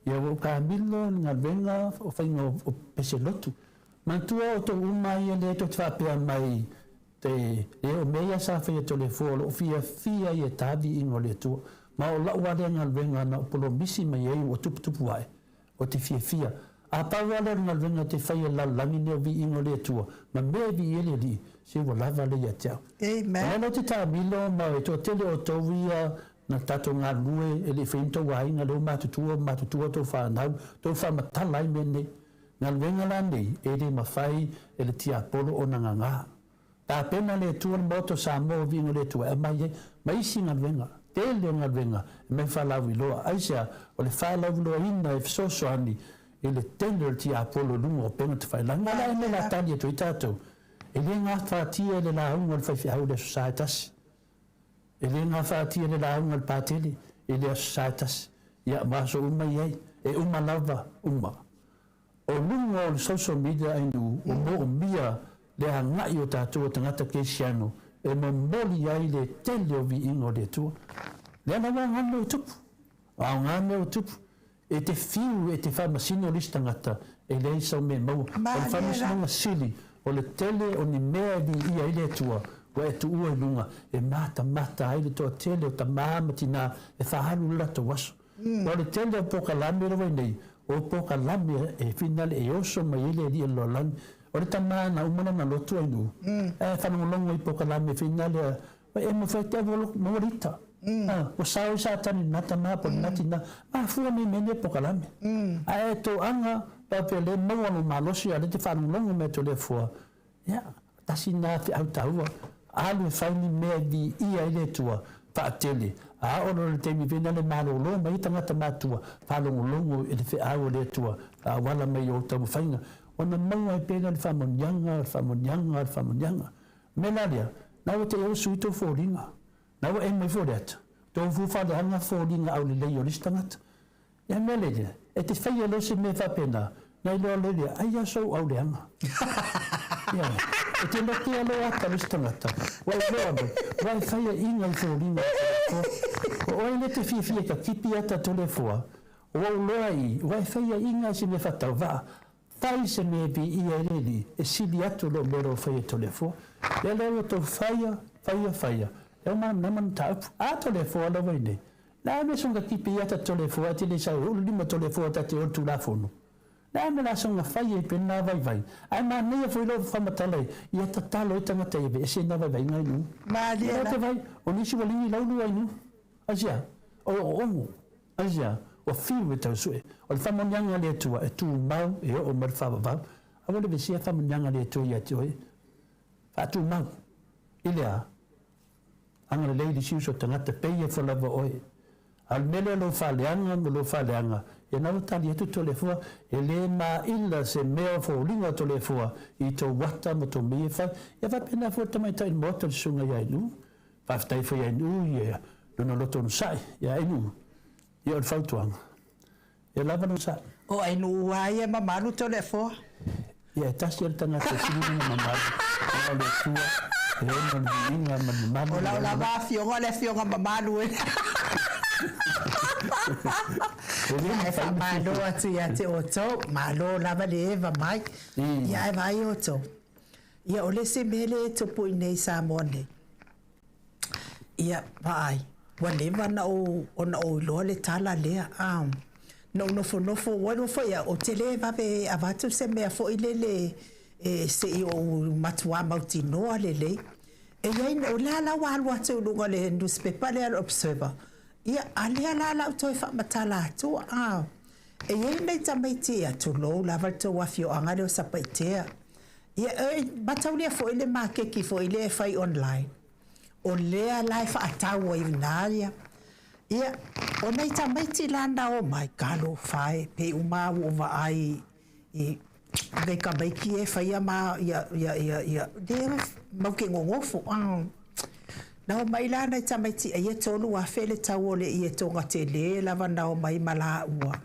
ia ua ou kamilo i le galuega o faiga o pese lotu. Manatua outou uma ia lea tou te faapea mai te, e o mea ia sa faia Toleafoa o loo fiafia ia ta viiga o le Atua. Ma o lau lava lea galuega na ou polomisi mai ai ua tuputupu ae. O te fiafia. A pau lava lea o le galuega te fai e le lalolagi nei o viiga o le Atua, ma mea e viia le Alii, se ua lava lea ia te au. Amen. O lea la ou te taamilo ma e toatele outou ia na tatou galulue e le i faia ni tou aiga, lea ua matutua, matutua tou fanau, tou faamatala ai mea nei. Galuega la nei e le mafai e le tiapolo ona gagā. Tapena le Atua le Maota o Samoa o viiga o le Atua e aumai ai ma isi galuega, tele o galuega e mai faalauiloa. Aisea? O le faalauiloaina e fesoasoani i le tele o le tiapolo i luga o upega tafailagi. O le a le mea o le a tali atu ai tatou? E le gafatia e le lauga o le faifeau i le Aso Sa e tasi. E le gafatia e le lauga o le Patele i le Aso Sa e tasi. Ia, ma aso uma i ai. E uma lava, uma. O luga o le social media ainu ua moomia le agai o tatou o tagata kerisiano e momoli ai le tele o viiga o le Atua. Lea la ua aoga mea ua tupu. Aoga mea ua tupu. E te fiu e te faamasino le isi tagata e leai sau mea e maua. O le faamasinoga sili o le tele o ni mea e viia ai le Atua ua e tuua i luga e matamata ai le toatele o tama ma tina e faaalu le latou aso. Aua o le tele o pokalame lea ua i nei, o pokalame e finale e oso mai ai le alii o le lalolagi. O le tama na uma lona lotu ai nuu, ae faalogologo i pokalame finale a, e mafai te ua maua le ita. Ua sao ai Satani i lena tama po o lena tina, mafua nei mea nei o pokalame. Ae toaga faapea lea e maua lou malosi a o lea e te faalogologo mai atu i le Atua, Ia, tasi lena feau taua, alu e fai ni mea e viia ai le Atua, faatele, a oo loa i le taimi vena le malolo mai ai tagata matua, faalogologo i le feau a le Atua, a auala mai i ou taumafaiga, ona maua ai pea lea o le faamanuiaga, o le faamanuiaga, o le faamanuiaga. O le mea la lea, na ua te i sui tou foliga, na ua ema ifo le ata, tou fuafaaleaga foliga aulelei o le isi tagata. Ia mea lea, e te faia loa se mea faapena, na iloa loa lea, ai a sou au leaga. Ia, e te lotea loa ata le isi tagata, ua iloa mai, ua e faia iga i foliga o Toleafoa. O oe lea e te fiafia ka kipi ata Toleafoa, ua ou loa i, ua e faia iga i se mea faatauvaa, fai se mea e viia ai le Alii, e sili atu lou mea lou faia i Toleafoa. Ia lea ua tou faia, faia, faia, e o malamalama le mataupu. A Toleafoa lava i nei. Le a mea soga tipi ia ta Toleafoa e te le sau e ulu lima Toleafoa ta te o le Tulafono. Le a mea la soga fai ai pena vaivai. Ae manaia foi lou faamatala ia tatalo ai tagata ia aveese na vaivaiga i nuu. Malie la. Te vai, o nisi ua ligi lau lua i nuu. Aisea? O oooogo. Aisea? Ua fiu e tau sue. O le faamanuiaga a le Atua e tumau e oo mai le faavavau. Aua le vesia faamanuiaga a le Atua ia te oe. Faatumau. I le a? Agalelei i le isi uso tagata, pei e fua lava oe. A o le mea lea o lou faaleaga ma lou faaleaga, ia na ua tali atu Toleafoa, e le maila se mea o foliga o Toleafoa i tou ata ma tou mea e fai. Ia faapena foi le tamaitai o le Maota le Susuga ia Ainuu. Faafetai foi ia Ainuu i lona loto onosai. Ia Ainuu, ia o le fautuaga, Ia lava lona sa. O ai nuu a ia mamalu Toleafoa. Ia e tasi a le tagata e sili lona mamalu, ona o le Atua e ona le viiga ma le mamalu. O lau lava afioga o le afioga mamalu e. Ia e faamalo atu ia te outou, malo lava le eva mai. Ia ae vaai outou. Ia o le isi mea lea e tupu i inei i Samoa nei, Ia, vaai, ua leva ona ou, ona ou iloa le tala lea, a. Na ou nofonofo, ua iloa foi au, ou te le vave e avatu se mea foi lele e, se i ou matuā mautinoa lelei. E i ai, o lea la ua alu atu i luga o le nusipepa lea o le Observer, ia, a lea la o le a ou toe faamatala atu, a. E i ai nai tamaiti, ia, tulou lava le tou afioaga lea o Satupaitea. Ia, e mataulia foi le maketi foi lea e fai online, o lea la e faatau ai i ina ia. Ia, o nai tamaiti la na omai, talofa e, pei uma lava ua ou vaai i nai tamaiti ia e faia ma, ia, ia, ia, ia, lea matou te nonofo. Na omai la nai tamaiti ia e $3,000 le tau o le ietoga tele lava na omai ma laua.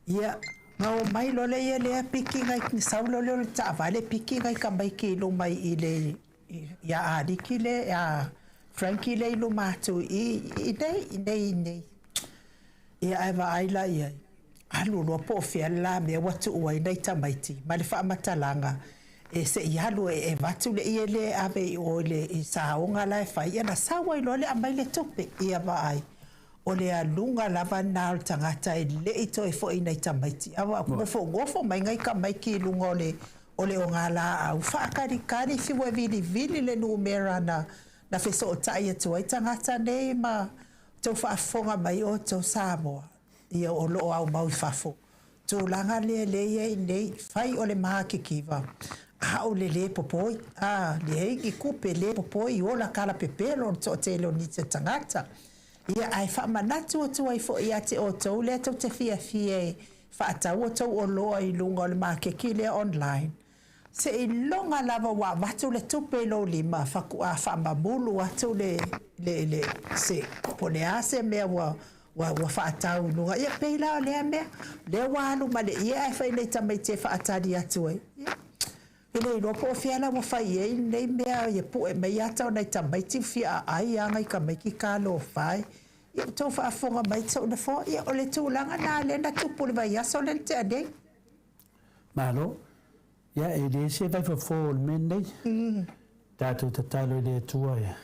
Ia, na omai loa lea lea piki nai, sau loa lea o le taavale piki nai tamaiti i luma i le, ia Aliki le, ia Frankie lea i luma atu i i nei, i nei, i nei. Ia ae vaai la i ai, alu loa po o fea le la mea ua tuu ai nai tamaiti ma le faamatalaga e se i alu e avatu le ie lea e ave i o i le i saoga la e fai, ia na sau ai loa le aumai le tupe. Ia vaai. O le aluga lava lena o le tagata e le i toe foi i nai tamaiti. A ua nofonofo mai nai tamaiti i luga o le o le ogalaau, faataritari fiu e vilivili le numera na na fesootai atu ai tagata nei ma tou faafofoga mai outou Samoa ia o lo o aumau i fafo. Tulaga lea lea i ai nei, fai o le mākikiwa, a o le lē popoi, a, leai ni tupe, lē popoi, ola kalapepelo o le toatele o nisi o tagata. Ia, ae faamanatu atu ai foi ia te outou lea tou te fiafia e faatau o tou oloa i luga o le makeki lea online, seiloga lava ua avatu le tupe i lou lima faatoa faamamulu atu le, le, le, se, po o le a se mea ua, ua, ua faatau i luga. Ia, pei la o lea mea, lea ua alu ma le ie ae fai nei tamaiti e faatali atu ai. Ia. E le iloa po o fea la ua fai i ai lenei mea ia pue mai ata o nai tamaiti ua fia aai a nai tamaiti talofa e. Ia ua tou faafofoga mai tou nofoa, ia o le tulaga na lea na tupu i le vaiaso lea na tea nei. Malo. Ia e le se vaifofo o le mea lenei. Tatou tatalo i le Atua e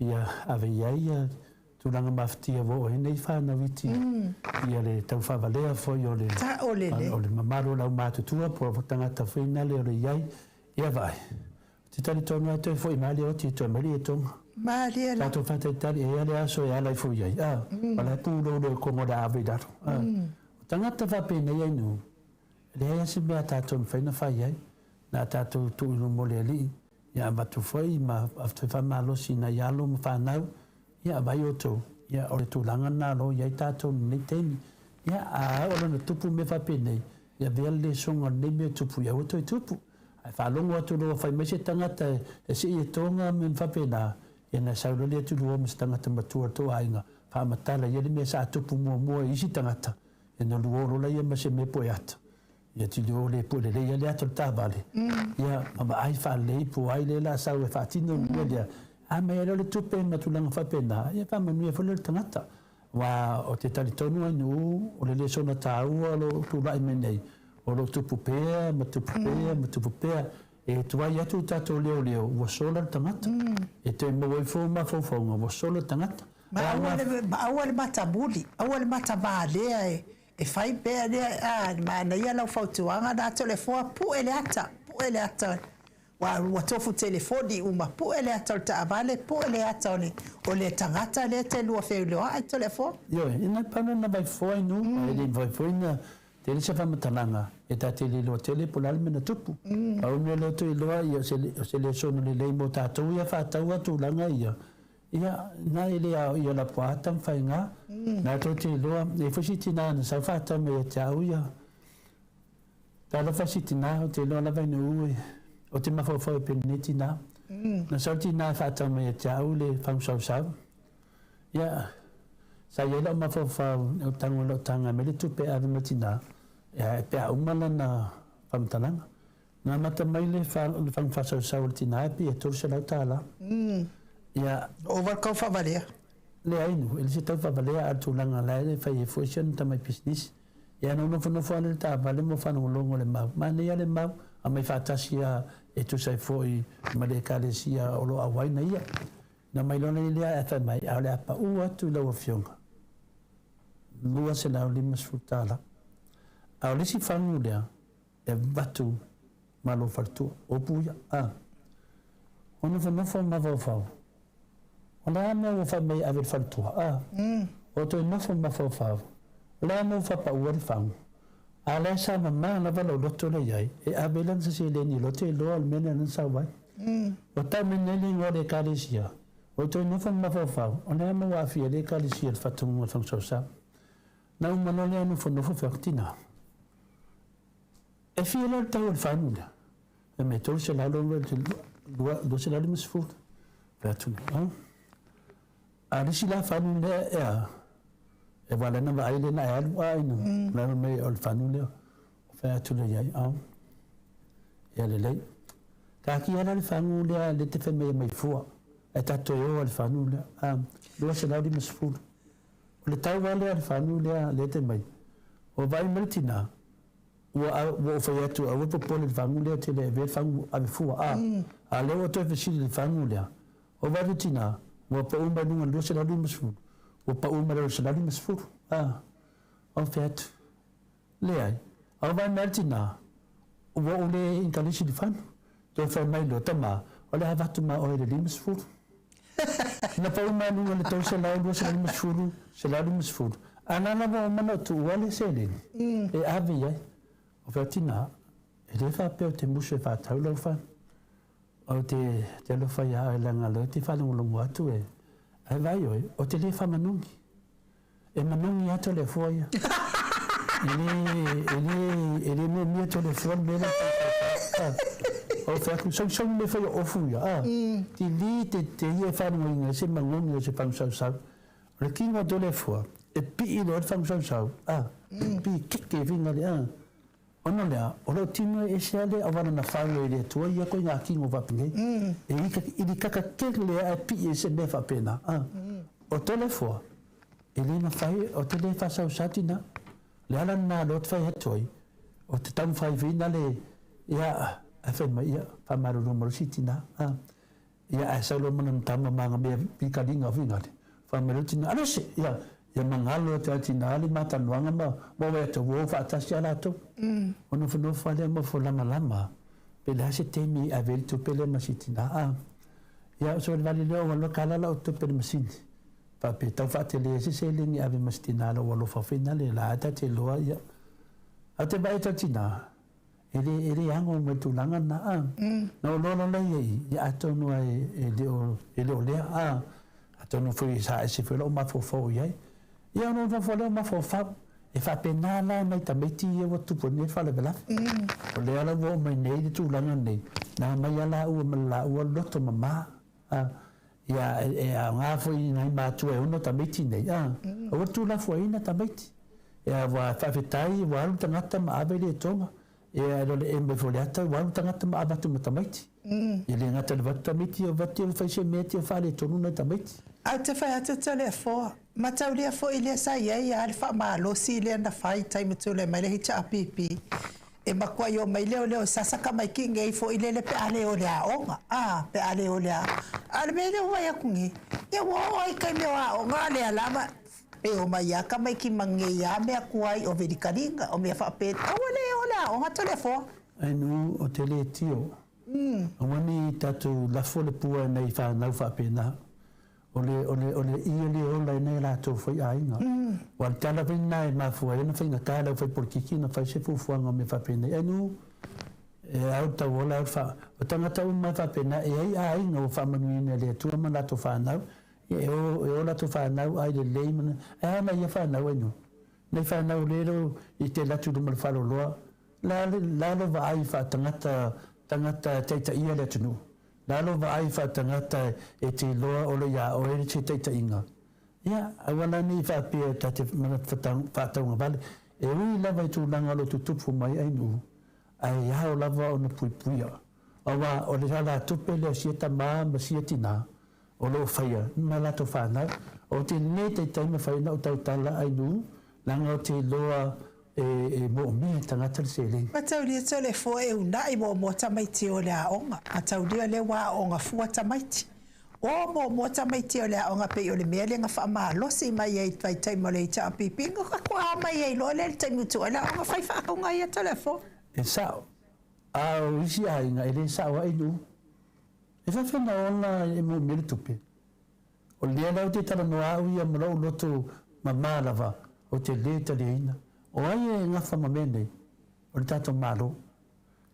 Ia ave i ai ia tulaga mafatia ua oo ai nei whanau iti ia le taufaavalea foi o le o le mamalu o le aumatutua po o tagata foi nale o le i ai. Ia vaai, ou te talitonu lava toe foi mai le oti e toe mai le ietoga. Malie la. Tatou faatalitali e i ai le aso e ala ifo i ai, a, o la e pūloulou i koga o le ave i lalo. A, o tagata faapenei ai nuu, e leai lava se mea a tatou e mafai ona fai ai, na a tatou tuu i luma o le Alii, Ia avatu foi ma toe faamalosi i nai alo ma fanau, ia vai outou, ia o le tulaga lena o lo o i ai tatou i lenei taimi. Ia a oo loa ina tupu mea faapenei, ia avea le lesoga o lenei mea e tupu, ia aua toe tupu. Ae faalogo atu loa ua fai mai se tagata e sii e toga ma mea faapena, ia ona sau loa lea tulua ma se tagata matua o le tou aiga, faamatala ia le mea sa tupu muamua i isi tagata, ia ona luo loa laia ma se mea poe ata. Ia tilio le pue lelei a le ata o le taavale, ia ma vaai faalelei po o ai lea o le a sau e faatino le mea lea. A mai ai loa le tupe ma tulaga faapena, ia faamanuia foi lea i le tagata. Aua ou te talitonu Ainuu, o le lesona taua o lo o tulai mai nei, o lo o tupu pea ma tupu pea ma tupu pea. E tuai atu le tatou leoleo, ua sola le tagata. E toe maua ifo mafaufauga, ua sola le tagata. Ma aua le, ma aua le matamuli, aua le matavalea e, e fai pea lea, a, manaia lau fautuaga na Toleafoa, pue le ata, pue le ata, ua, ua tofu telefoni uma, pue le ata o le taavale, pue le ata o le, o le tagata lea e te lua feiloai Toleafoa. Ioe, ina pau lena vai foa inu, e le mafai foi ona tele se faamatalaga e ta te le iloa tele po o le a le mea na tupu. Pau le mea lea ou te iloa, ia, o se lesona lelei mo tatou ia faataua tulaga ia, Ia, na e le ao ia lapuaa tamafaiga, na tou te iloa, e foi si tina na sau faatau mai ia te au ia. Talofa si tina, ou te iloa lava ina ua e, ou te mafaufau ai pea i lenei tina. Na sau le tina e faatau mai ia te au le fagu sausau. Ia, sa i ai lau mafaufau, ou tago i lau taga e aumai le tupe e ave ma le tina, ia, pe a uma lana faamatalaga. Na amata mai le fagu faasausau a le tina e pei e $300 tala. Ia. Ova le tau faavalea. Leai nu, e le se tau faavalea a o le tulaga la e fai ai foi si ana tamai pisinisi. Ia na ou nofonofo lava lea i le taavale ma faalogologo i le mau. Manaia le mau, aumai faatasi lava e tusa ai foi ma le Ekalesia o lo o auai na ia. Na aumai loa lea ae fai mai, a o le a pau atu i lau Afioga $250. A o le isi fagu lea, E avatu ma lou faletua, o upu ia, a. O nofonofo ma mafaufau, o le a mea ua fai mai e ave i le faletua, a. O toe nofo ma mafaufau, o le a mea ua faapau ai le fagu, a o lea sa mama lava lou loto lea i ai, e ave ai lana seleni loto e iloa o le mea lea na sau ai. Ua tau mai nei le igoa o le Ekalesia, o toe nofo ma mafaufau, o le a mea ua aafia ai le Ekalesia i le faatonuga o le fagu sausau. Na uma loa lea nofonofo fai atu, Tina, E fia loa le tau o le fagu lea? Fai mai, 350. Fai atu lea, oh. A le isi la fagu lea e a, e wala na vaai lea na e alu a ina, lalo mai o le fagu lea. Fai atu lea iai, oh. Ia lelei. Taatia la le fagu lea le te fai mai e mai fua. E tatou e o a le fagu lea. A, 250. O le tau lava lea o le fagu lea lea te mai. Ua vaai mai le tina, ua ua ou fai atu aua popole i le fagu lea ou te le avea le fagu ave fua a. A o lea ua toe fesili i le fagu lea, ua vaai le tina, ua pau mai luga i le 250, ua pau mai lalo i le 150 a. Ou fai atu, Leai, a ua vaai mai le tina, ua ou le inkalisi i le fagu. Toe fai mai loa, Tama, o le a avatu ma oe i le 50. Na pau mai luga i le 300, 250, 150. A na lava o mana o tuua le seleni, e ave i ai. O fea tina, e le faapea ou te musu e faatau lau fagu. Ou te te alofa iā oe leaga o lea ou te faalogologo atu e, ae vaai oe, ou te le faamanogi. E manogi lava Toleafoa ia. E le, e le, e le mea mea Toleafoa le mea lea e fai. Ou fai atu, sagisagi mea fai o ofu ia, a. Tili te, te ia e faalogoina ai se manogi o se fagusausau. O le kino o Toleafoa, e pii loa le fagusausau, a. Pii keke e finga le, a. Ona o le a? O lou tino e ese lava le auala na fau ai e le Atua ia koe ngā kino faapenei. E ilikaka tele ae pii ai se mea faapena. A. O Toleafoa, e le mafai, o te le faasausau tina. O le ala lena lea ou te fai atu ai, o te taumafai foi na le, ia, ae fai mai, ia, faamalulu mai loa si tina. A. Ia ae sau loa ma lana tama ma ana mea pikaliga foi nale, fai mai loa tina, Alose! Ia, ia magalo atu lava tina le ma talanoaga ma ua wae atu ua o faatasi lava latou. Ona nofonofo lava lea ma ofo lamalama, pe le a se taimi e ave ai le tupe lea ma si tina. A, ia o savalivali lea ua alu kala lau tupe i le masini. Faapea tau faatele ai se seleni e ave ma si tina lou alofa foi nale la ta te iloa ia. Ae ou te vaai atu i le tina, E le, e le ago mai tulaga na, a. Na ou loa loa ia i, ia atonu a e, e le o, e le o lea, a. Atonu foi sa ese foi lou mafaufau i ai. Ia ona ou nofo lea o mafaufau, e faapena la nai tamaiti ia ua tupu ai nei le faalavelave. O lea la ua oo mai nei le tulaga nei, na aumai lava laua ma le laua loto mama, a. Ia, e, e aoga foi i nai matua e ono tamaiti nei, a. Aua le tuulafoaiina tamaiti. Ia, ua faafetai, ua alu tagata ma ave le etoga. Ia, e lole e mai foi le ata, ua alu tagata ma ave atu ma tamaiti. E le gata i le avatu tamaiti, o avatu e fai se mea tia faaletonu nai tamaiti. Ae ou te fai atu Toleafoa, mataulia foi lea sa i ai a le faamalosi lea na fai i taimi tulai mai le HRPP. E matuai o mai lea o lea o sasa tamaiti nei foi lele pe a le o i le aoga, a, pe a le o i le aoga. A o le mea lea ua vaai atu nei, ia ua oo lava i taimi o aoga a o lea lava e omai lava tamaiti ma nei lava mea tuai o velikaliga, o mea faapena, a ua le o i le aoga Toleafoa. Ai nuu o te le tio. Aua ne i tatou lafo le pua i nai fanau faapena. O le, o le, o le ie le ola i nai a latou foi aiga. Aua o le tala foi lena e mafua ai ona faigata i le aufaipolikiki ona fai se fuafuaga o mea faapenei. Ai nuu, e ao le tauola, ao le faa... O tagata uma e faapena, e i ai aiga ua faamanuiaina e le Atua ma latou fanau, ia e o, e o latou fanau ai lelei ma... Ae a nai ia fanau ai nuu? Nai fanau lea e le o i tele atu i luma o le faleoloa, la, la lou vaai faatagata, tagata e taitaia le atunuu. Lalo vaai faatagata e te iloa o lo ia oe se taitaiga. Ia, aua la ne i faapea ta te manatu faataugavale. E ui lava i tulaga o lo tutupu mai ai nuu, ae ao lava ona puipuia. Aua o le alatupe lea o sia tama ma sia tina o lo o faia ma latou fanau. Ou te le taitai mafai ona ou tautala ai nuu, leaga ou te iloa e moomia e tagata le seleni. Mataulia Toleafoa e uunai muamua tamaiti o le aoga. Mataulia lea ua aooga fua tamaiti. O muamua tamaiti o le aoga pei o le mea lea na faamalosi mai ai i le vaitaimi o le HRPP na faatoa mai ai loa lea i le taimi ua tuu ai le aoga fai faatauga ia Toleafoa. E sao. A o isi aiga e le sao ai nuu. E faafefea ona ola e moomia le tupe? O lea la ou te talanoa au ia ma lou loto mama lava, ou te le taliaina. O ai e gafa ma mea nei? O le tatou Malo.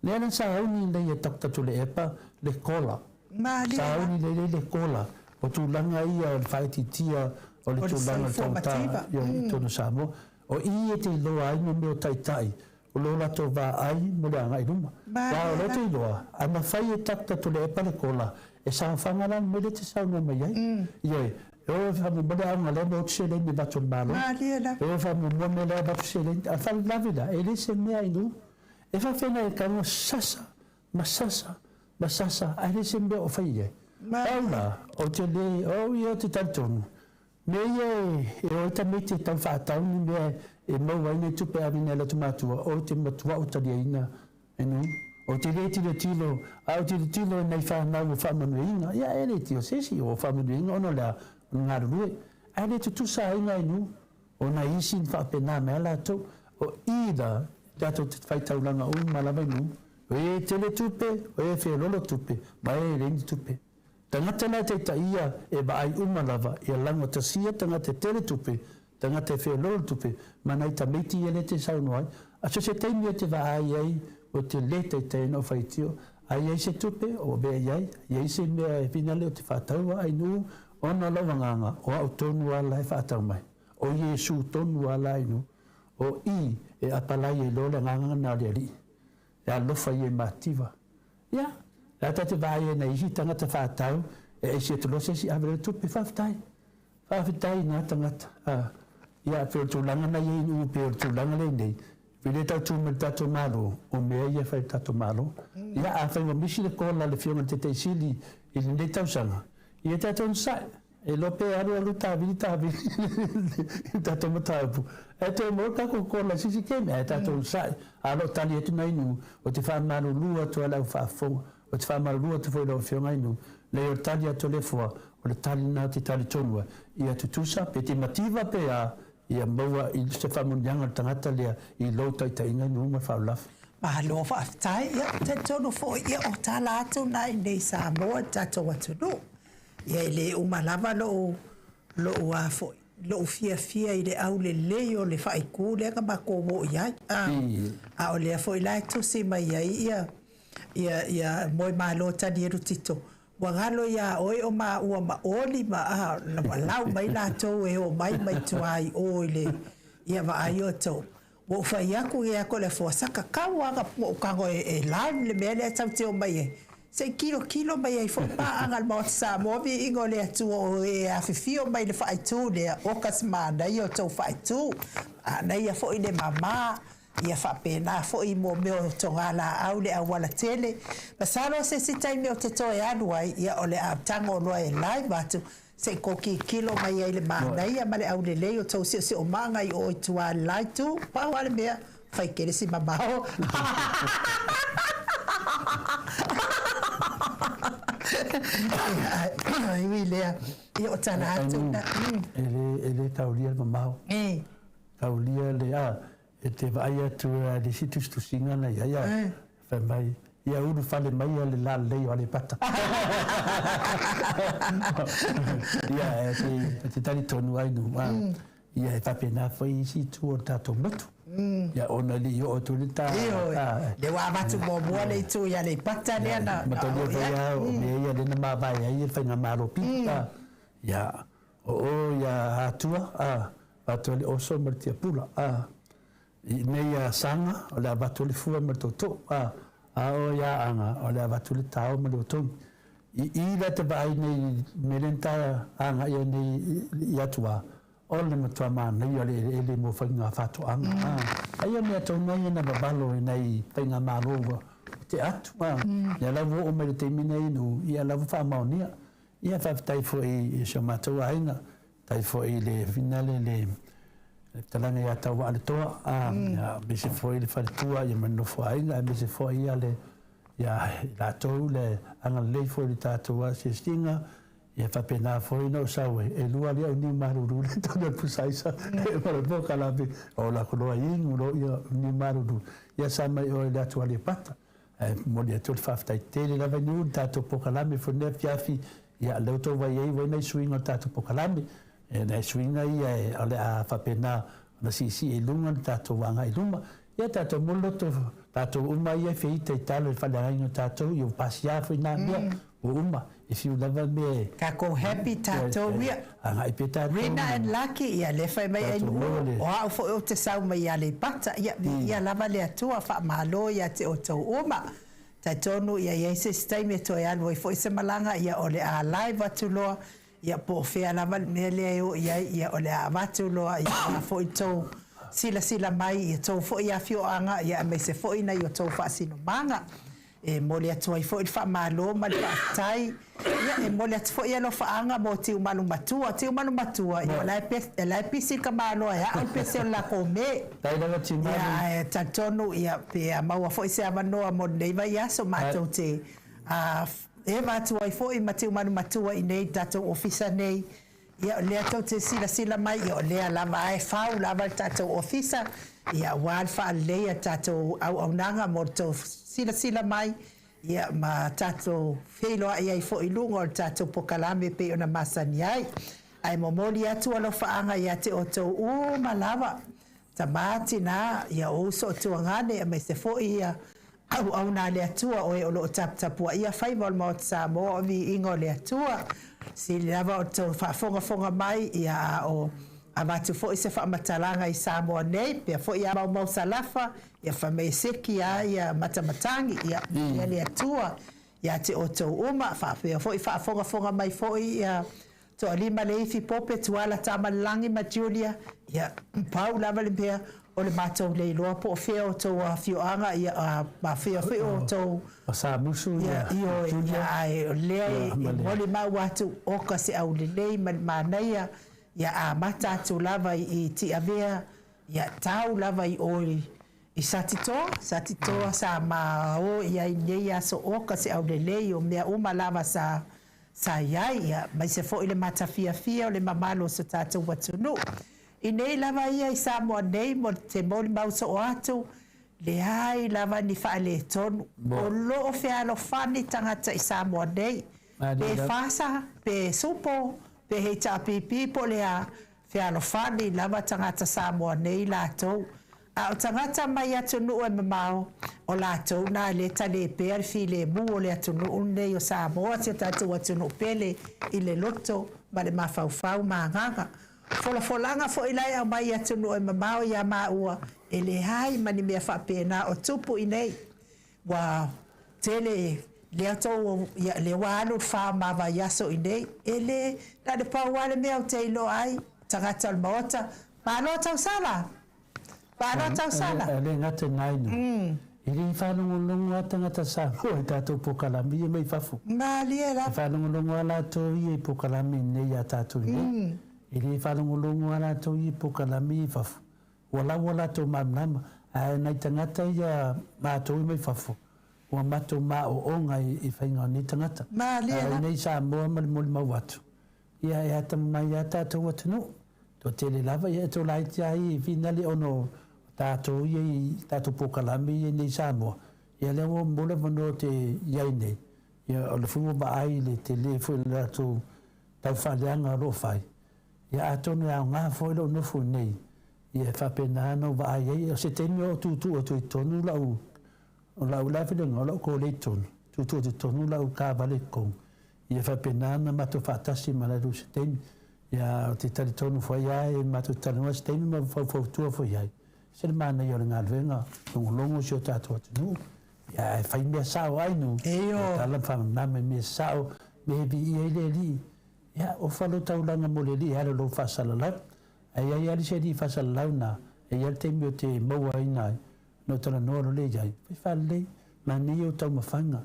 Lea la sauni nei e Doctor Tuleepa le kola. Malie la. Sauni lelei le kola. O tulaga ia o le faaitiitia o le O le tulaga o le soifua taugata mativa. i totonu o Samoa. O i e te iloa ai mo mea o taitai o lo latou vaai mo le agai i luma. Aua o lea ou te iloa, a mafai e Doctor Tuleepa le kola, e saofaga la le mea lea e te saunoa mai ai. Ioe, e o e faamuamua le aoga lea ma o atu seleni e avatu e le Malo. E o e faamuamua mea la e avatu seleni. A o le faalavelave la, e le se mea i nuu. E faafefea nai tago sasa ma sasa ma sasa ae le se mea o fai i ai. Pau la, ou te le, o au ia ou te talitonu, Mea ia e o ai tamaiti e tau faatau ni mea e maua ai nai tupe e ave nei a latou matua, ou te matuaʻu taliaina e nuu. Ou te le tilotilo, a ou tilotilo i nai fanau o faamanuiaina, ia e le tio se isi o faamanuiaina ona o le a, o le galulue. Ae le tutusa ai nai nuu, o nai isi na faapena mai a latou. O i la, tatou te faitaulaga uma lava i nuu, o e tele tupe, o e feololo tupe, ma e leai ni tupe. Tagata la e taitaia e vaai uma lava ia lagotasia tagata e tele tupe, tagata e feololo le tupe, ma nai tamaiti ia lea te saunoa ai. A so se taimi e te vaai ai o te le taitai ona o faitio, a iai se tupe o avea iai, iai se mea e finale o te faataua ai nuu ona o lou agaga o au tonu a la e faatau mai. O Iesu tonu a la ai nuu. O i e apalai ai loa le agaga na o le Alii. E alofa ia i mativa. Ia, la ta te vaai ai nai isi tagata faatau e aisi atu loa se isi ave loa le tupe, faafetai. Faafetai i na tagata. A, ia, pei o le tulaga na i ai i pei o le tulaga lea i nei, pei lea tau tu mai le tatou Malo, o mea ia e fai e le tatou Malo. Ia, afai ua misi le kola a le Afioga i le Taitai Sili i lenei tausaga, ia tatou onosai. E iloa pe alu alu tavili tavili i le tatou mataupu, ae toe maua le tatou kola i se isi taimi, ae tatou onosai. A o lo o tali atu nai nuu, ou te faamalulu atu lava i le au faafofoga, ou te faamalulu atu foi i lau Afioga i nuu, leai o le tali atu a le Afoa, o le tali lena ou te talitonu ai, ia tutusa, pe te mativa pe a, ia maua i se faamanuiaga o le tagata lea i lou taitaiga i nuu ma le faalavelave. Malo faafetai. Ia, talitonu foi, ia o tala atu na i inei i Samoa i le tatou atunuu. Ia e le uma lava lou lou a foi lou fiafia i le aulelei o le faaitu lea na matou oo i ai a a o lea foi la e tusi mai ai ia ia ia Moemalo Tanielu Tito ua galo iā oe o maua ma Oli ma a ua lau mai latou e omai mai tua i o i le ia vaai outou. Ua ou fai atu ia te le saka kau lava na ou tago e live le mea lea tatou te omai ai, se i tilotilo mai ai foi paaga a le Maota Samoa viiga o le Atua o e afifio mai i le faaitu lea, oka se manaia o tou faaitu, manaia foi le mama, ia faapena foi mo mea o togalaau le auala tele. Masalo o se isi taimi ou te toe alu ai, ia o le a tago loa e live atu, Se i tou tilotilo mai ai i le manaia ma le aulelei o tou siosiomaga i o i tua i le la itu. Pau lava le mea, Fai keresi mamao. Ia, ui lea, ia o tala atu na. E le, e le taulia le mamao. E. Taulia le, a, e te vaai atu i le isi tusitusiga na i ai, a, fai mai, ia ulufale mai le lalelei o Aleipata. Ia, e te, e te talitonu ai nu, a, Ia, e faapena foi i isi itu o le tatou motu. Ia, ona e le i oo atu ai le ta... Ioe, lea ua avatu muamua le itu i Aleipata lea na oo i ai. Matalia foi lava o mea ia lea na mavae ai le faigamalo pili. Ia, o o i Atua, avatu ai le oso ma le tiapula. I inei ia Saga, o le avatu ai le fua ma le tootoo. A o i Aana, o le avatu ai le tao ma le otogi. I i la te vaai nei i le mea lea na ta agai ai nei i Atuā, o le matua manaia o le eleele mo faiga faatoaga. Aia mea tonu ai na vavalo i nai faigamalo ua tea atu. Ia la ua oo mai le taimi nei i Nuu, ia la ua faamaonia. Ia faafetai foi i si o matou aiga, faafetai foi i le finale le fetalaiga ia Tauaaletoa, aemaise foi le faletua ma le nofoaiga, aemaise foi le ia i latou le agalelei foi i le tatou asiasiga, ia faapena foi ona ou sau e lua alii au niu malulu le tonu o le pusa aisa ma le polokalame o la ku loa inu lo ia niu malulu ia sa mai oe le atu Aleipata. Ae momoli atu le faafetai tele lava i le tatou polokalame foi lenei afiafi, ia lea ua outou vaai ai ua i ai nai suiga o le tatou polokalame. E nai suiga ia o le a faapena ona siisii i luga le tatou agai i luma. Ia tatou momoli loto, tatou uma ia e feita i tala i le faaleagaina o tatou, ia ua pasia foi na mea, ua uma, e fiu lava mea e... Tatou happy tatou ia. Agai pea tatou. Rina and Lucky, ia lea fai mai ai Nu'u, o au foi ou te sau mai Aleipata, ia viia lava le Atua, faamalo ia te outou uma. Talitonu ia i ai se isi taimi e toe alu ai foi se malaga, ia o le a live atu loa, Ia po o fea lava le mea lea e oo i ai, ia o le a avatu loa ia aua foi tou silasila mai i tou foi afioaga, ia aemaise foi nai o tou faasinomaga. E momoli atu ai foi le faamalo ma le faafetai. Ia e momoli atu foi alofaaga mo Tiumalu Matua. Tiumalu Matua, ia o la e, la e pisi le tamaloa e a'o le pese o le latou me. Faafetai lava Tiumalu. Ia ae talitonu ia pe a maua foi se avanoa mo lenei vaiaso matou te a Eva atu ai foi ma Tiumalu Matua i nei tatou ofisa nei. Ia o lea tou te silasila mai, ia o lea lava a e fau lava le tatou ofisa, ia aua le faaleleia le tatou auaunaga mo le tou silasila mai, ia ma tatou feiloai ai foi i luga o le tatou pokalame e pei ona masani ai. Ae momoli atu alofaaga ia te outou uma lava, tama, tina, ia o uso o tuagane aemaise foi ia Auauna a le Atua, oe o lo o taputapuaia faiva o le Maota Samoa o viiga o le Atua. Sili lava o le tou faafogafoga mai, ia a o avatu foi se faamatalaga i Samoa nei, pea foi a maumau salafa, ia fai mai e seki a ia matamatagi, ia viia le Atua ia te outou uma, faapea foi faafogafoga mai foi ia Toalima le ifi pope Tuala Tamalelagi ma Julia, ia, pau lava le mea o le matou le iloa po o fea outou afioaga, ia, ma fea foi outou. O Samusu, ia, Ioe, ia, ae o lea e molimau atu, oka se aulelei ma le manaia, ia amata atu lava i Tiavea, ia tau lava i o i Satitoa, Satitoa sa ma o i ai i nei aso, oka se aulelei o mea uma lava sa Sa i ai, ia, aemaise foi le matafiafia o le mamalu o so tatou atunuu. I nei lava ia i Samoa nei mo te molimau soo atu, leai lava ni faaletonu. O lo o fealofani tagata i Samoa nei, pe fasa, pe supo, pe heitaapipi po o le a, fealofani lava tagata Samoa nei latou. A o tagata mai atunuu e mamao, o latou na e le tale pea le filemu o le atunuu lenei o Samoa, si o tatou atunuu pele i le loto ma le mafaufau ma agaga. Folafolaga foi la e aumai i atunuu e mamao ia maua, e leai ma ni mea faapena o tupu i nei. Ua tele lea tou, ia, lea ua alu le fa ma vaiaso i nei, e le, na o le pau lava le mea ou te iloa ai, tagata o le Maota, malo tausala! Malo tausala! E le gata i naina, e le i faalogologo a tagata Samoa i tatou pokalame ia mai fafo. Malie lava. E faalogologo a latou ia i pokalame nei ia tatou i nei. E le i faalogologo a latou ia i pokalame ia i fafo. Ua laua latou malamalama. Ae nai tagata ia matou mai fafo, ua matou maoaoga i faiga o nei tagata. Malie A o lava. inei i Samoa ma le molimau atu, ia e atamamai lava tatou atunuu. Toatele lava, ia e tolaiti lava i finali ona o tatou ia i tatou polokalame ia inei i Samoa, ia lea ua maua le avanoa ou te i ai nei, ia o lea foi ua vaai i le tele foi o le latou taufaaleaga o lo o fai, ia atonu e aoga foi lou nofo i inei, ia e faapena ona ou vaai ai. O se taimi o tuutuu atu i totonu lau, o lau la filiga, o lau kole i totonu, tuutuu atu i totonu lau kavale i totonu, ia faapena ona matou faatasi ma latou i se taimi. Ia ou te talitonu foi lava e matou te talanoa se taimi ma faufautua foi i ai, se le manaia o le galuega, logologo si o tatou atunuu, ia ae fai mea sao ai nu, Eio. tala ma faamama i mea sao, mea e viia ai le Alii. Ia, ofa lou taulaga mo le Alii e ala i lou faasalalau. Ae i ai lava le isi alii faasalalau na, e i ai le taimi ou te mauaina ai, ona ou talanoa loa lea i ai, fai faalelei, manaia ou taumafaga.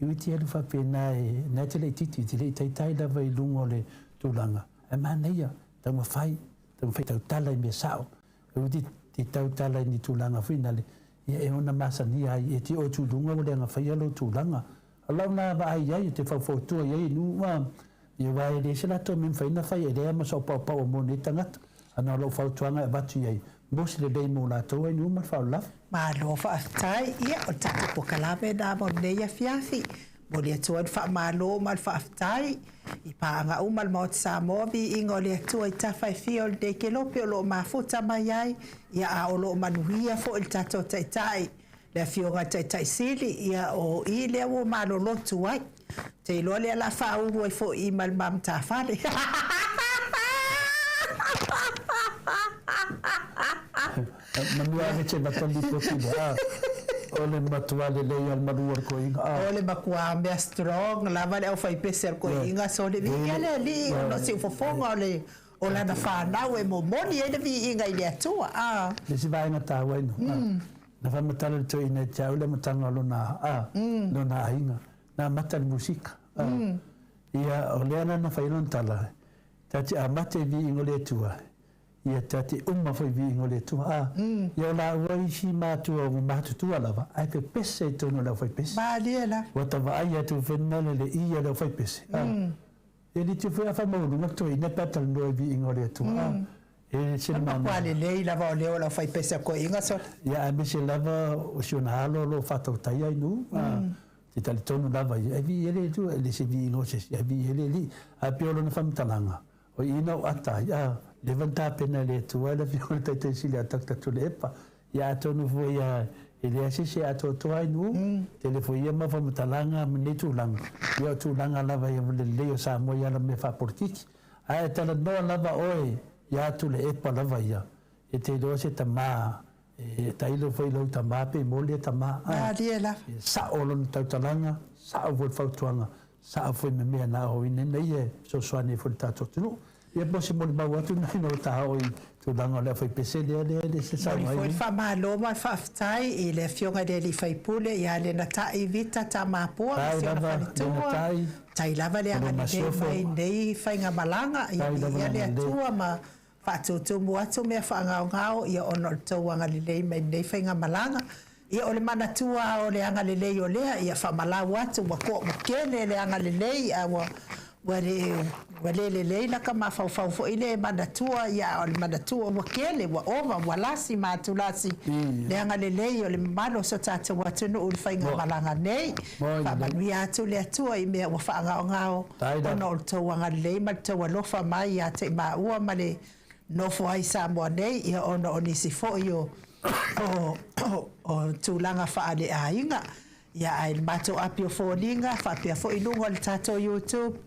E ui te alu faapena e, na e te laitiiti, e te le i taitai lava i luga o le tulaga, ae manaia, taumafai, taumafai e tautala i mea sao. E ui te tautala i ni tulaga foi nale, ia e ona masania ai, e te oo atu i luga ua leaga faia lou tulaga. O lau na vaai i ai, ou te faufautua i ai i nuu, ia aua e leai se latou mea e mafai ona fai, e leai lava ma se opaopaoa mo nei tagata. A na o lau fautuaga e avatu i ai, mo se lelei mo latou ai nuu ma le faaololalava. Malo faafetai. Ia, o le tatou polokalame lena mo lenei afiafi. Momoli atu ai le faamalo ma le faafetai i paaga uma a le Maota Samoa, viiga o le Atua i tafa e fia o lenei kelope o lo o mafuta mai ai, ia a o lo o manuia foi le tatou Taitai le Afioga i le Taitai Sili, ia o i lea ua malolotu ai. Ou te iloa lea o le a faaulu ai foi i i ma le ma matafale. Manu ave te mata lipoti lea, o le matua lelei a le malu o le koiga. O le matua mea strong lava le aufaipese a le koiga, so le viia le alii ona o siufofoga o le o lana fanau e momoli ai le viiga i le Atua. A. Le isi vaega taua ino, na faamatala le toeaina ia te au le amataga o lona, a, lona aiga, na amata i le musika. A, ia, o lea la na fai ai lona tala, ta te amata i viiga o le Atua, ia ta te uma foi i viiga o le Atua. A, ia o laua isi matua ua matutua lava, ae pepese i totonu o le aufaipese. Malie lava. Ua ta vaai atu foi lena le i a le aufaipese. A, E liti foi a faamaualuga le toeaina pe a talanoa i viiga o le Atua. E ese le manaia. Matua lelei lava o leo o le aufaipese a toeaiga sole. Ia aemaise lava o si ona alo o lo o faatautaia i nuu. Te talitonu lava ia, e viia le Atua, e le se viiga o se isi, ae viia le Alii. Ae pei o lona faamatalaga, o i na ou ata ai, a, leva na tapena e le Atua e le Afioga i le Taitai Sili a Doctor Tuilaepa. Ia atonu foi a e leai se isi e atoatoa ai nuu, tele foi ia mau faamatalaga ma nei tulaga, ia o tulaga lava ia le lelei o Samoa i ala mea faapolitiki. Ae talanoa lava oe ia Tuilaepa lava ia, e te iloa se tama, e tailo foi i lou tama pe mo lea tama, a Malie lava. e sao lona tautalaga, sao foi le fautuaga, sao foi ma mea na aoaoina ina ia e fesoasoani ai foi i le tatou atunuu. Ia po o se molimau atu lena ina ua taoo i tulaga o le aufaipese lea lea e le se Momoli saunoa foi ai. le faamalo ma le faafetai i le Afioga i le Alii Faipule ia Lenatai Vita Tamapua ma Tai si ona lava faletua. Lenatai, Tai lava le o lou agalelei masiofo. mai i lenei faigamalaga. Ia Tai lava viia le le agalelei. Atua ma faatutumu atu mea faagaogao ia ona o le tou agalelei mai i lenei faigamalaga. Ia o le manatua o le agalelei o lea, ia faamalau atu ua toa ua tele le agalelei a ua ua le ua le lelei lata mafaufau foi lea e manatua ia a o le manatua ua tele ua ova ua lasi ma atulasi le agalelei o le mamalu o so tatou atunuu i le faigamalaga nei. Faamanuia atu le Atua i mea ua faagaogao ona o le tou agalelei ma le tou alofa mai ia te i maua ma le nofo ai i Samoa nei, ia ona o nisi foi o o tulaga faaleaiga. Ia ae i le matou api o foliga faapea foi i luga o le tatou YouTube,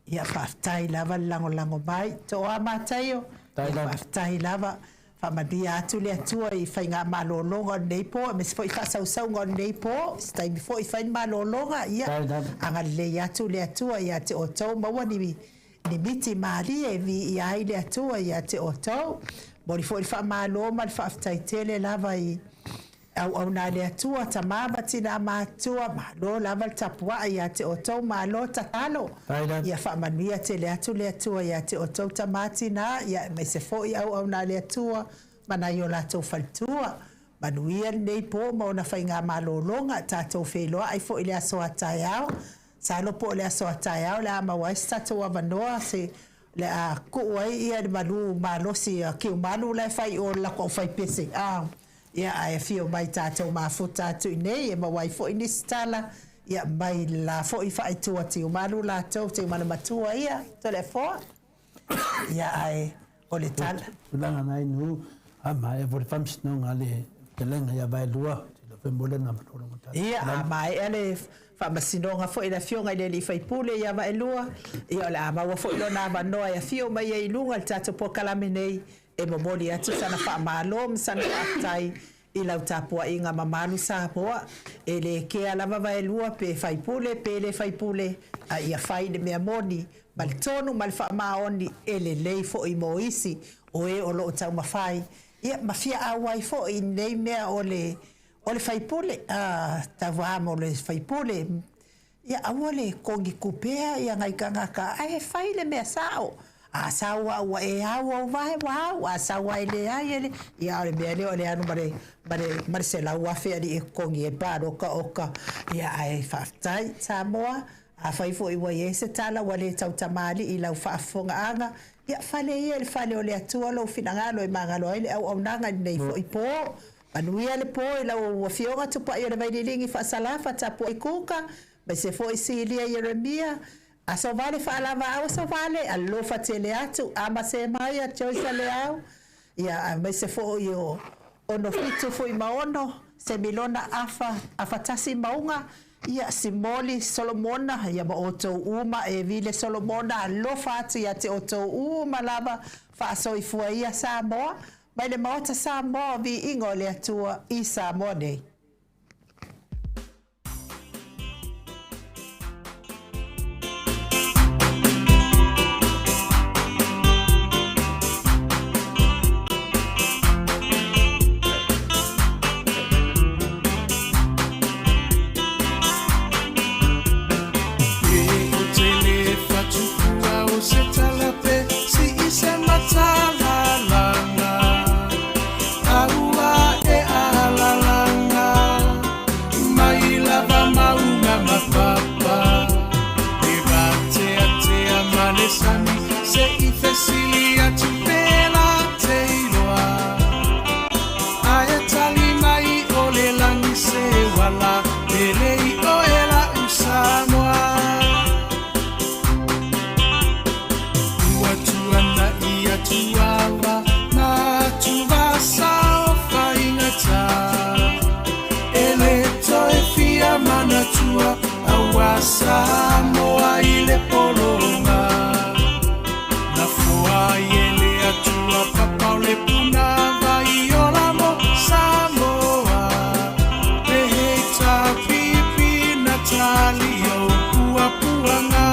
ia faafetai lava le lagolago mai. Toa Mataio, ia faafetai lava. Faamanuia atu le Atua i faigamalologa o lenei po aemaise foi faasausauga o lenei po. I se taimi foi fai le malologa, ia agalelei atu le Atua ia te outou, maua ni ni miti malie e viia ai le Atua ia te outou. Momoli foi le faamalo ma le faafetai tele lava i auauna a le Atua, tama ma tina matutua, malo lava le tapuai ia te outou, malo tatalo. Ia faamanuia tele atu le Atua ia te outou tama tina, ia aemaise foi auauna a le Atua ma nai o latou faletua. Manuia lenei po ma ona faigamalologa, tatou feiloai foi i le aso a taeao. Masalo po o le aso a taeao o le a maua ai se tatou avanoa se o le a tuu ai ia le malu malosi a Tiumalu la e fai i o i le latou aufaipese a, ia ae afio mai tatou mafuta atu i inei e maua ai foi nisi tala ia mai le la foi faaitu a Tiumalu latou, Tiumalu matua ia, Toleafoa. Ia ae o le tala. Tulaga na inu a maea foi le faamasinoga a le fetalaiga ia Vaelua, tilo foi mo lena malologa tala. Ia, a maea le faamasinoga foi le afioga i le alii faipule ia Vaelua, ia o le a maua foi lona avanoa e afio mai ai i luga i le tatou polokalame nei e momoli atu sana faamalo ma sana faafetai i lau tapuaiga mamalu Samoa. E le kea lava Vaelua pe faipule pe le faipule, a ia fai le mea moni ma le tonu ma le faamaoni e lelei foi mo isi o e o lo o taumafai, ia, ma fia auai foi i lenei mea o le o le faipule, a, tauva mo le faipule. Ia aua le kogikupea ia nai tagata ae fai le mea sao. A sau a ua e au au vae ua au, a sau a e leai e le, ia a o le mea lea o le alu ma le ma le ma le 100,000 alii e totogi ai palota oka. Ia ae faafetai Samoa, afai foi ua i ai se tala ua le tautamalii i lau faafofogaaga, ia fale ia i le fale o le Atua lou finagalo e magalo ai le auaunaga i lenei foi po. Manuia le po i lau Afioga Tupai o le Vaililigi Faasalafa Tapuai Kuka, aemaise foi Silia Ieremia, Aso Vale Faalavaau Aso Vale, alofa tele atu, Ama Semaia, Joyce Leau, ia aemaise foi o Onofitu Fuimaono, Semilona Afa, Afatasi Mauga, ia Simoli Solomona, ia ma outou uma, Evile Solomona, alofa atu ia te outou uma lava, faasoifua ia Samoa, Mai le Maota Samoa o Viiga o le Atua i Samoa nei. Ae tali mai o le lagi se uala pele i oe la'u Samoa. Ua tuana'i atu ava ma atuvasa o faigata. E le toe fia manatua aua Samoa i le pologa. Na foa ai e le Atua papa o le puna vai ola mo Samoa. Pehei tā pipi na tali o puapuaga.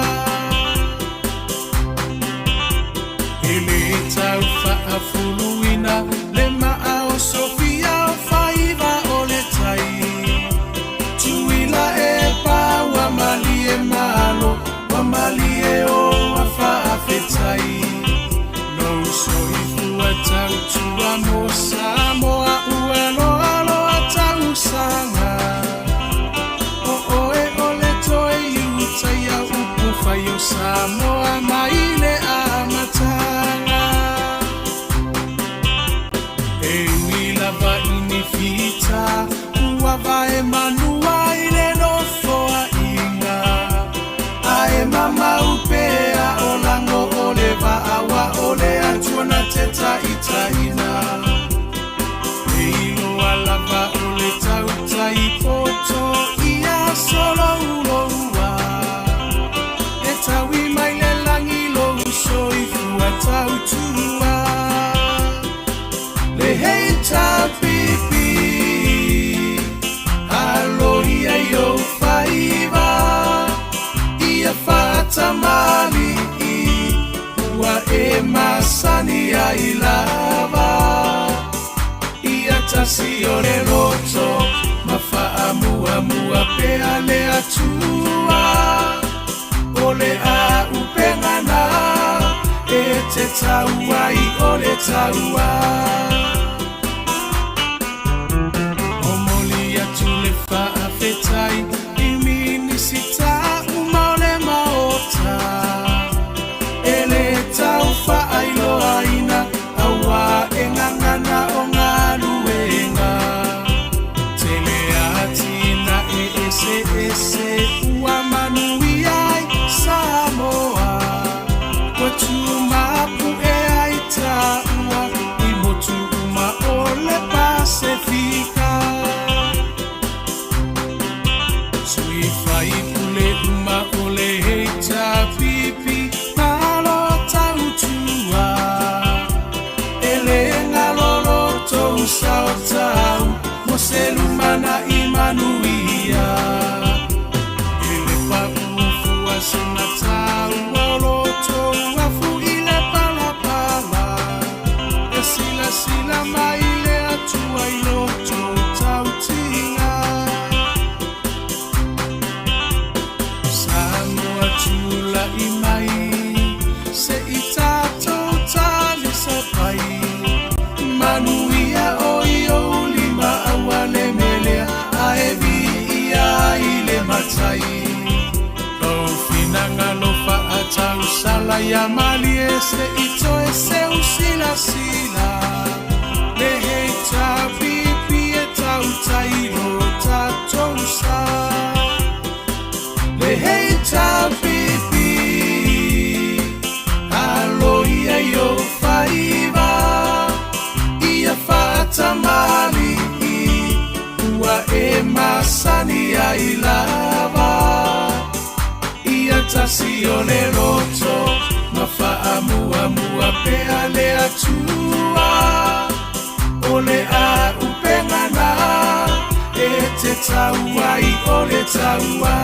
E le tau faafuluina le maa o Sofia o faiva o le tai. Tuila e pa ua malie malo Ua malie o a faafetai Lou soifua tautua mo Samoa Ua loaloa tausaga O oe o le toe iutaia upu fai o Samoa mai le amataga E ui lava i ni fita Ua vae manua i le nofoaiga Ae mamau pea o lago o le vaa Ua o le Atua na te taitaina E iloa lava o le tautai poto ia solouloua E taui mai le lagi lou soifua tautua Le HRPP Aloia i ou faiva Ia faatamalii Ua e masani ai lava Ia tasi o le loto Ma faamuamua pea le Atua O le auupega na E te tau ai o le taua. saotau mo se lumanaʻi manuia. E le paʻu fua sina taua o lo outou afu i le palapala. E silasila mai le Atua i lo outou tautiga. Samoa tulaʻi mai seʻi tatou talisapai. Manuia o i ou lima aua le melea ae viia ai le Matai. Lou finagalo faatausala ia malie seʻi toe seusilasila. Le HRPP e tautai lo tatou sa. Le HRPP alo ia i ou faiva ia faatamali'i ua e masani ai lava. Ia tasi o le loto ma faamuamua pea le Atua. O le auupega na e te tau ai o le taua.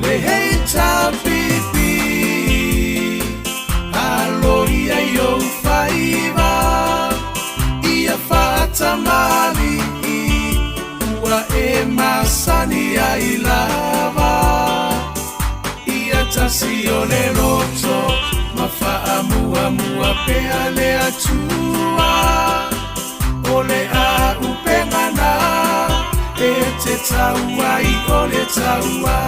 Le HRPP alo ia i ou faiva ia faatamali'i ua e masani ai lava. Ia tasi o le loto ma faamuamua pea le Atua. O le auupega na e te tau ai o le taua.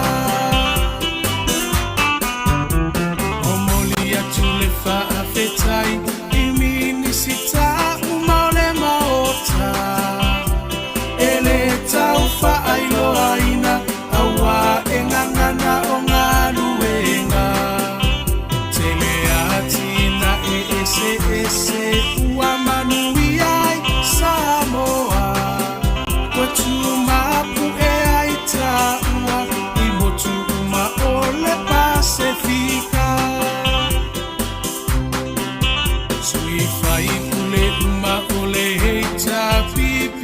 Momoli atu le faafetai i Minisita uma o le Maota. E le tau faailoaina auā e gagana o galuega. Tele atinae eseese ua manuia ai Samoa. Ua tumapuʻe ai taua i motu uma o le Pasefika. Sui faipule uma o le HRPP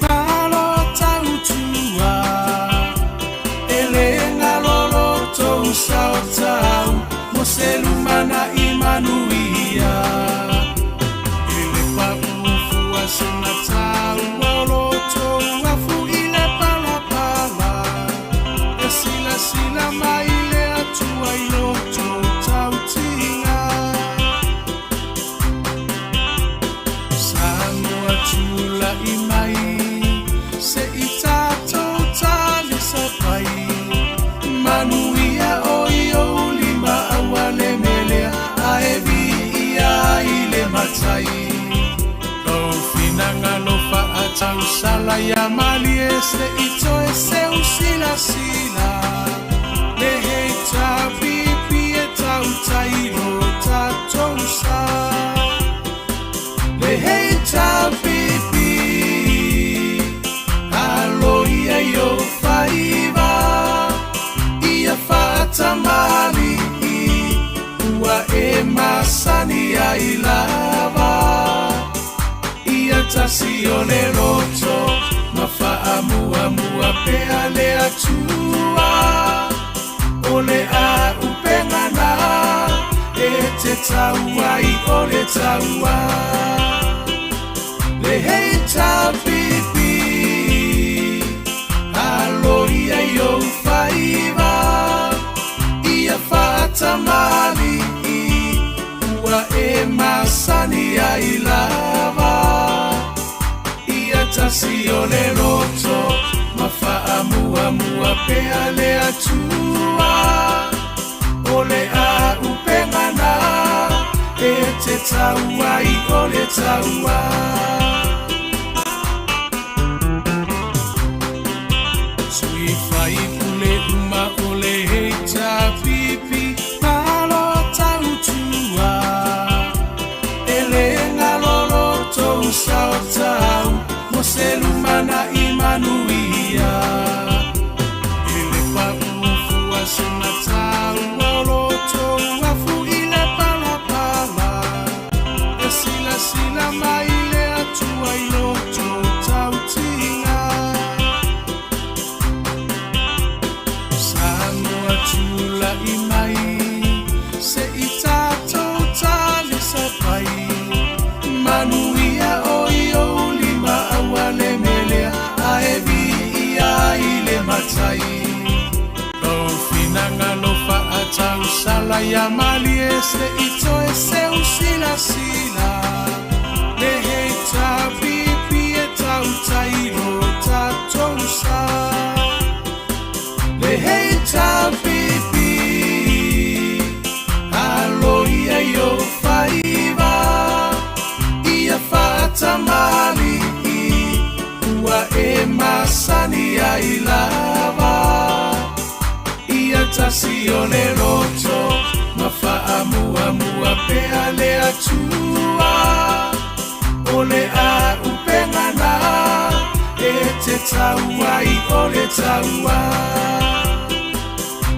malo tautua. E le galo lo outou saotau mo se lumanaʻi manuia. E le paʻu fua sina taua o lo outou afu i le palapala. E silasila mai le Atua i lo outou tautiga. Samoa tulaʻi mai seʻi tatou talisapai. Manuia o i ou lima aua le melea ae viia ai le Matai. Lou finagalo faatausala ia malie seʻi toe seusilasila. Le HRPP e tautai lo tatou sa. Le HRPP alo ia i ou faiva ia faatamali'i ua e masani ai lava. Ia tasi o le loto ma faamuamua pea le Atua. O le auupega na e te tau ai o le taua. Le HRPP alo ia i ou faiva ia faatamali'i ua e masani ai lava. Ia tasi o le loto ma faamuamua pea le Atua. O le auupega na e te tau ai o le taua. Sui faipule uma o le HRPP malo tautua. E le galo lo outou saotau mo se lumanaʻi manuia. E le paʻu fua sina taua o lo outou afu i le palapala. E silasila mai le Atua mai ia malie seʻi toe seu silasila le HRPP e tautai i lo tatou sa. Le HRPP alo ia i ou faiva ia faatamalii ua e masani ai lava. Ia tasi o le loto ma faamuamua pea le Atua. O le auupega na e te tau ai o le taua.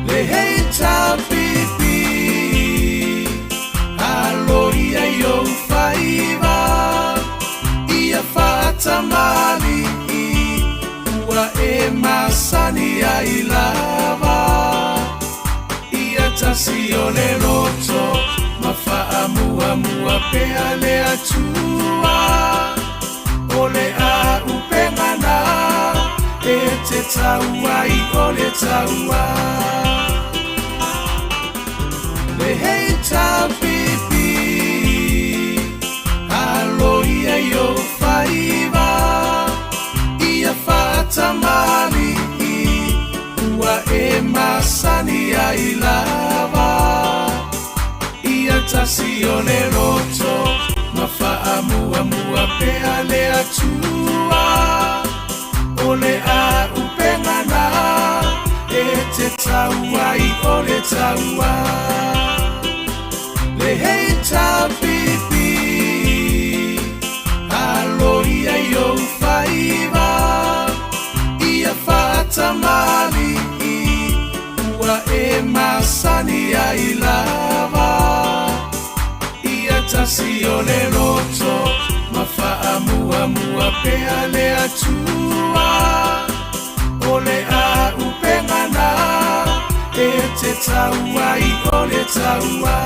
Le HRPP alo ia i ou faiva ia faatamalii ua e masani ai lava. Ia tasi o le loto ma faamuamua pea le Atua. O le auupega na e te tau ai o le taua. Le HRPP alo ia i ou faiva ia faatamalii ua e masani ai lava. Ia tasi o le loto ma faamuamua pea le Atua. O le auupega na e te tau ai o le taua. Le HRPP alo ia i ou faiva ia faatamalii ua e masani ai lava. Ia tasi o le loto ma faamuamua pea le Atua. O le auupega na e te tau ai o le taua.